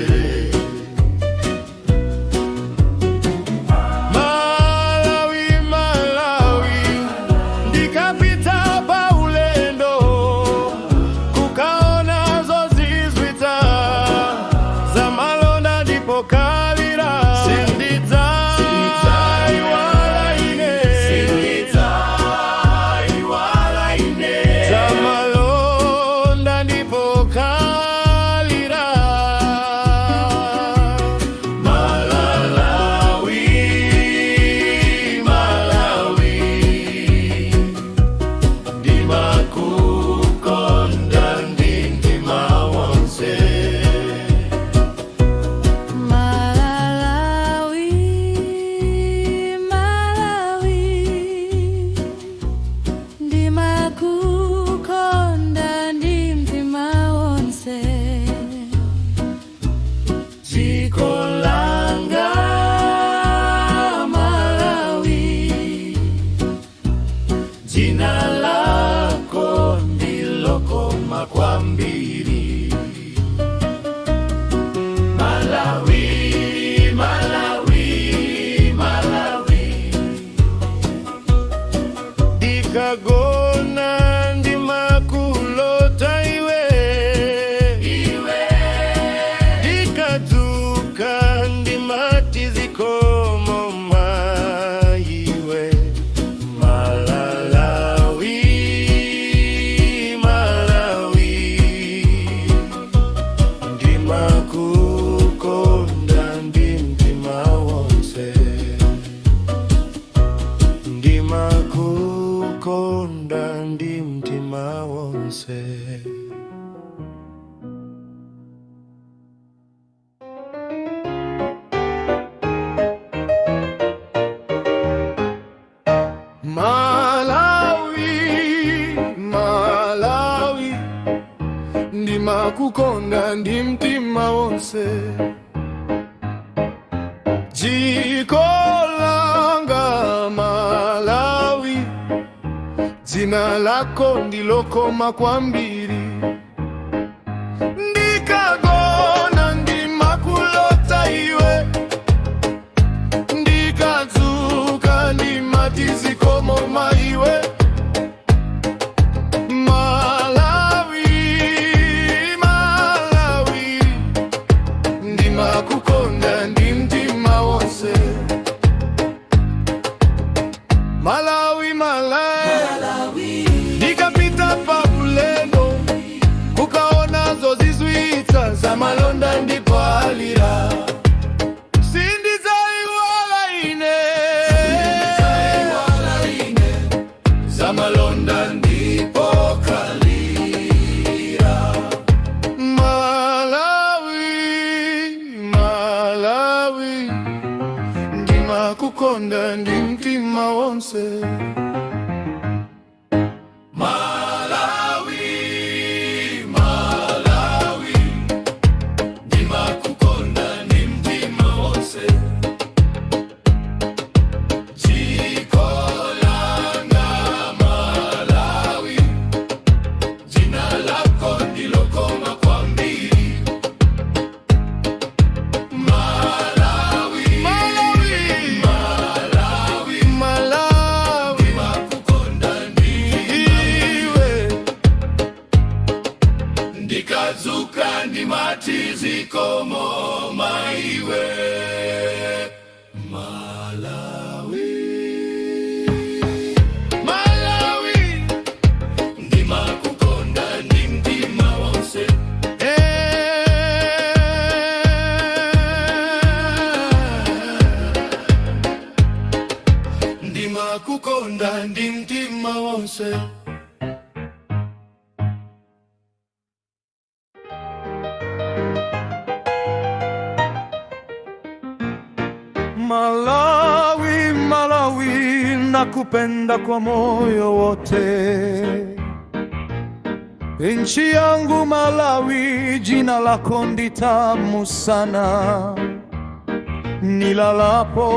Ndimakukonda ndi mtima wonse. Dziko langa Malawi, dzina lako ndilokoma kwambiri. Ndikagona ndimakulota iwe, ndikadzuka ndimati zikomo maiwe. Malawi, Malawi, ndimakukonda ndi mtima wonse. Malawi, Malawi, ndikapita pa ulendo kukaona zozizwitsa za malonda ndipo alira. Sindidzaiwala ine za malonda ndipo kalira. Malawi, Malawi, ndimakukonda ndi mtima wonse. Malawi, Malawi, ndimakukonda ndi mtima wonse. Dziko langa Malawi, dzina lako ndilokoma kwambiri. Malawi, Malawi, Malawi, Malawi, ndimakukonda ndiwe. Ndikadzuka ndimati zikomo maiwe. Malawi, Malawi, ndimakukonda ndi mtima wonse. Eh, ndimakukonda ndi mtima wonse. Malawi, Malawi, nakupenda kwa moyo wote. Nchi yangu Malawi, jina lako ndi tamu sana. Nilalapo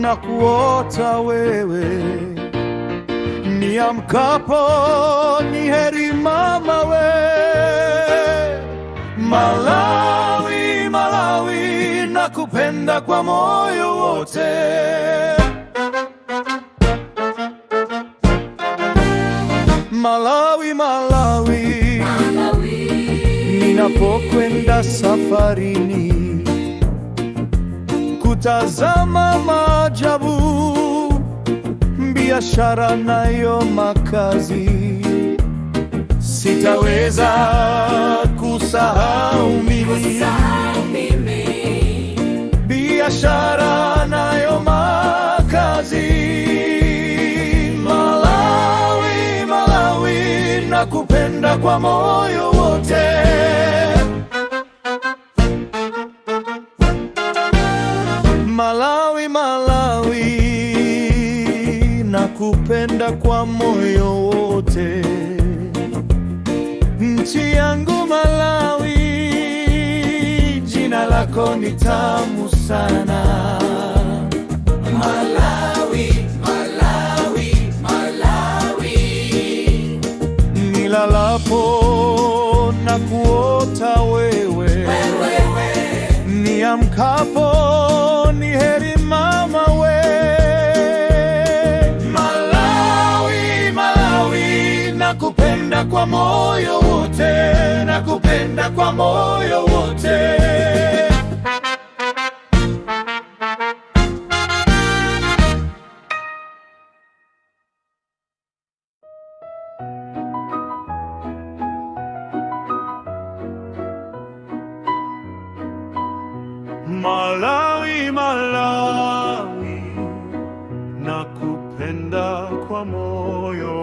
na kuota wewe, niamkapo ni heri mama we. Malawi, Malawi, nakupenda kwa moyo wote. Malawi, Malawi, ninapokwenda safarini kutazama maajabu, biashara nayo makazi, sitaweza kusahau mimi biashara nayo makazi. Malawi, Malawi, nakupenda kwa moyo wote. Malawi, Malawi, nakupenda kwa moyo wote. Nchi yangu Malawi, jina lako ni tamu sana. Malawi, Malawi, Malawi, nilalapo na kuota wewe, niamkapo ni heri mama we. Malawi, Malawi, nakupenda kwa moyo wote, nakupenda kwa moyo wote. Malawi, Malawi, nakupenda kwa moyo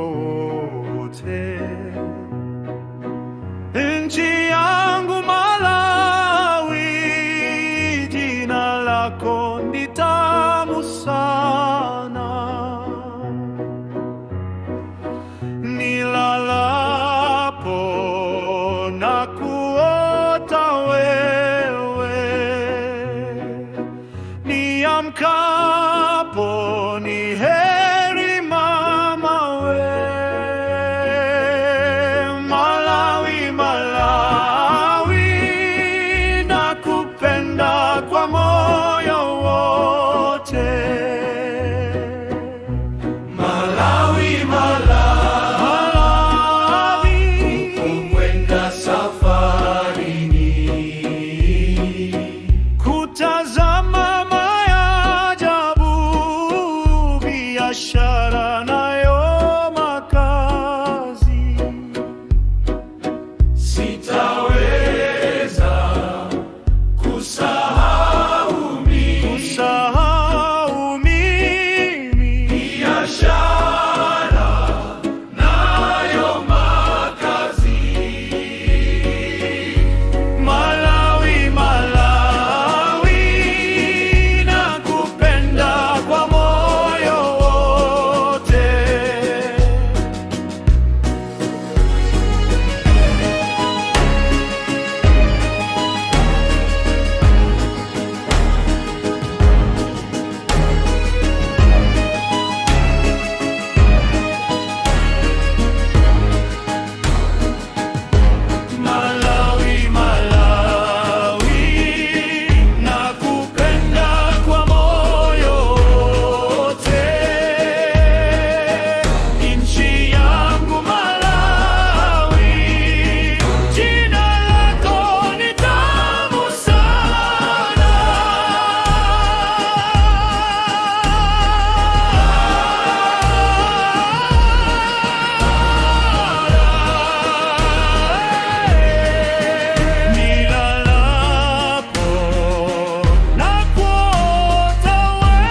wote. Nchi yangu Malawi, jina lako ni tamu sana. Nilalapo na Niamkapo ni heri mama we. Malawi, Malawi, nakupenda kwa moyo wote. Malawi, Malawi, Kwenda safarini kutazama maajabu, biashara nayo makazi. sitaweza kusahau mimi Kusahau mimi biashara nayo makazi. Malawi, Malawi, nakupenda kwa moyo wote. Malawi, Malawi, nakupenda kwa moyo wote. Nchi yangu Malawi, jina lako ni tamu sana. Nilalapo nakuota wewe,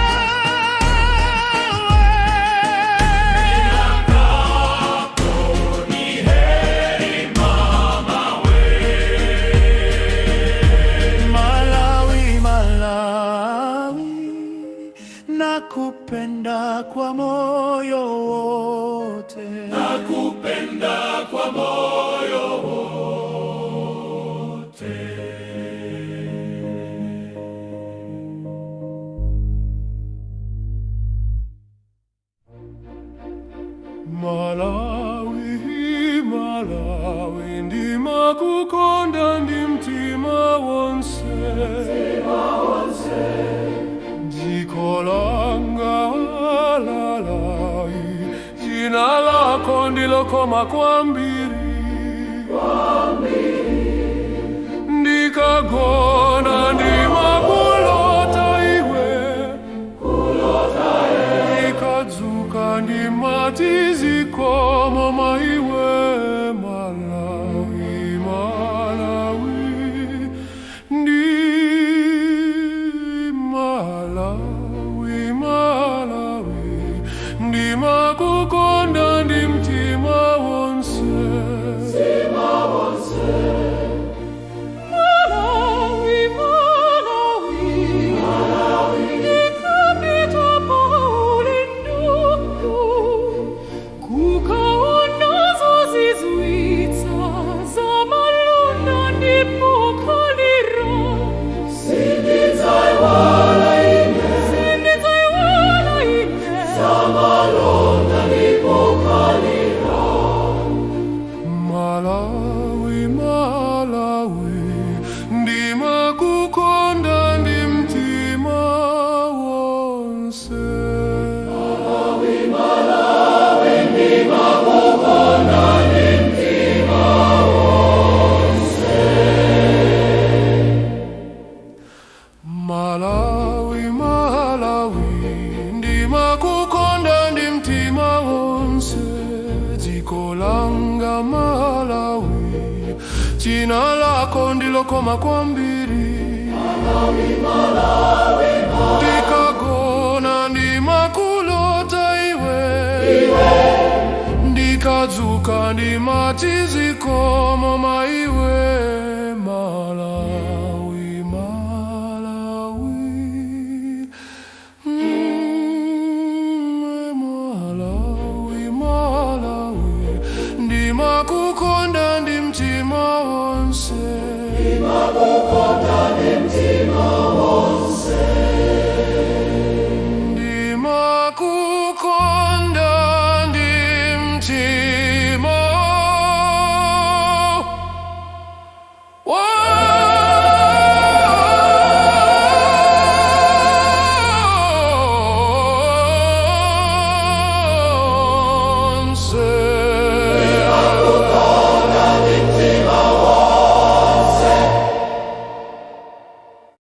Malawi, Malawi, nakupenda kwa moyo wote. Nakupenda kwa moyo wote. Malawi, Malawi, ndimakukonda ndi mtima wonse. Dziko langa Malawi, dzina lako ndilokoma kwambiri. Ndikagona ndimakulota iwe, ndikadzuka ndimati zikomo maiwe. Malawi, Malawi, ndi Malawi, Malawi, ndimakukonda ndi mtima wonse. Malawi, Malawi, ndikapita paulendo kukaona zozizwitsa zamalonda ndipo khalira sindidzaiwala ine Malawi, Malawi, ndimakukonda ndi mtima wonse. Malawi, Malawi, ndimakukonda ndi mtima wonse. Dziko langa Malawi, dzina lako ndilokoma kwambiri. Ndikagona ndimakulota iwe, ndikadzuka ndimati zikomo maiwe. Malawi, Malawi, Malawi, Malawi, ndimakukonda ndi mtima wonse. Ndimakukonda ndi mtima.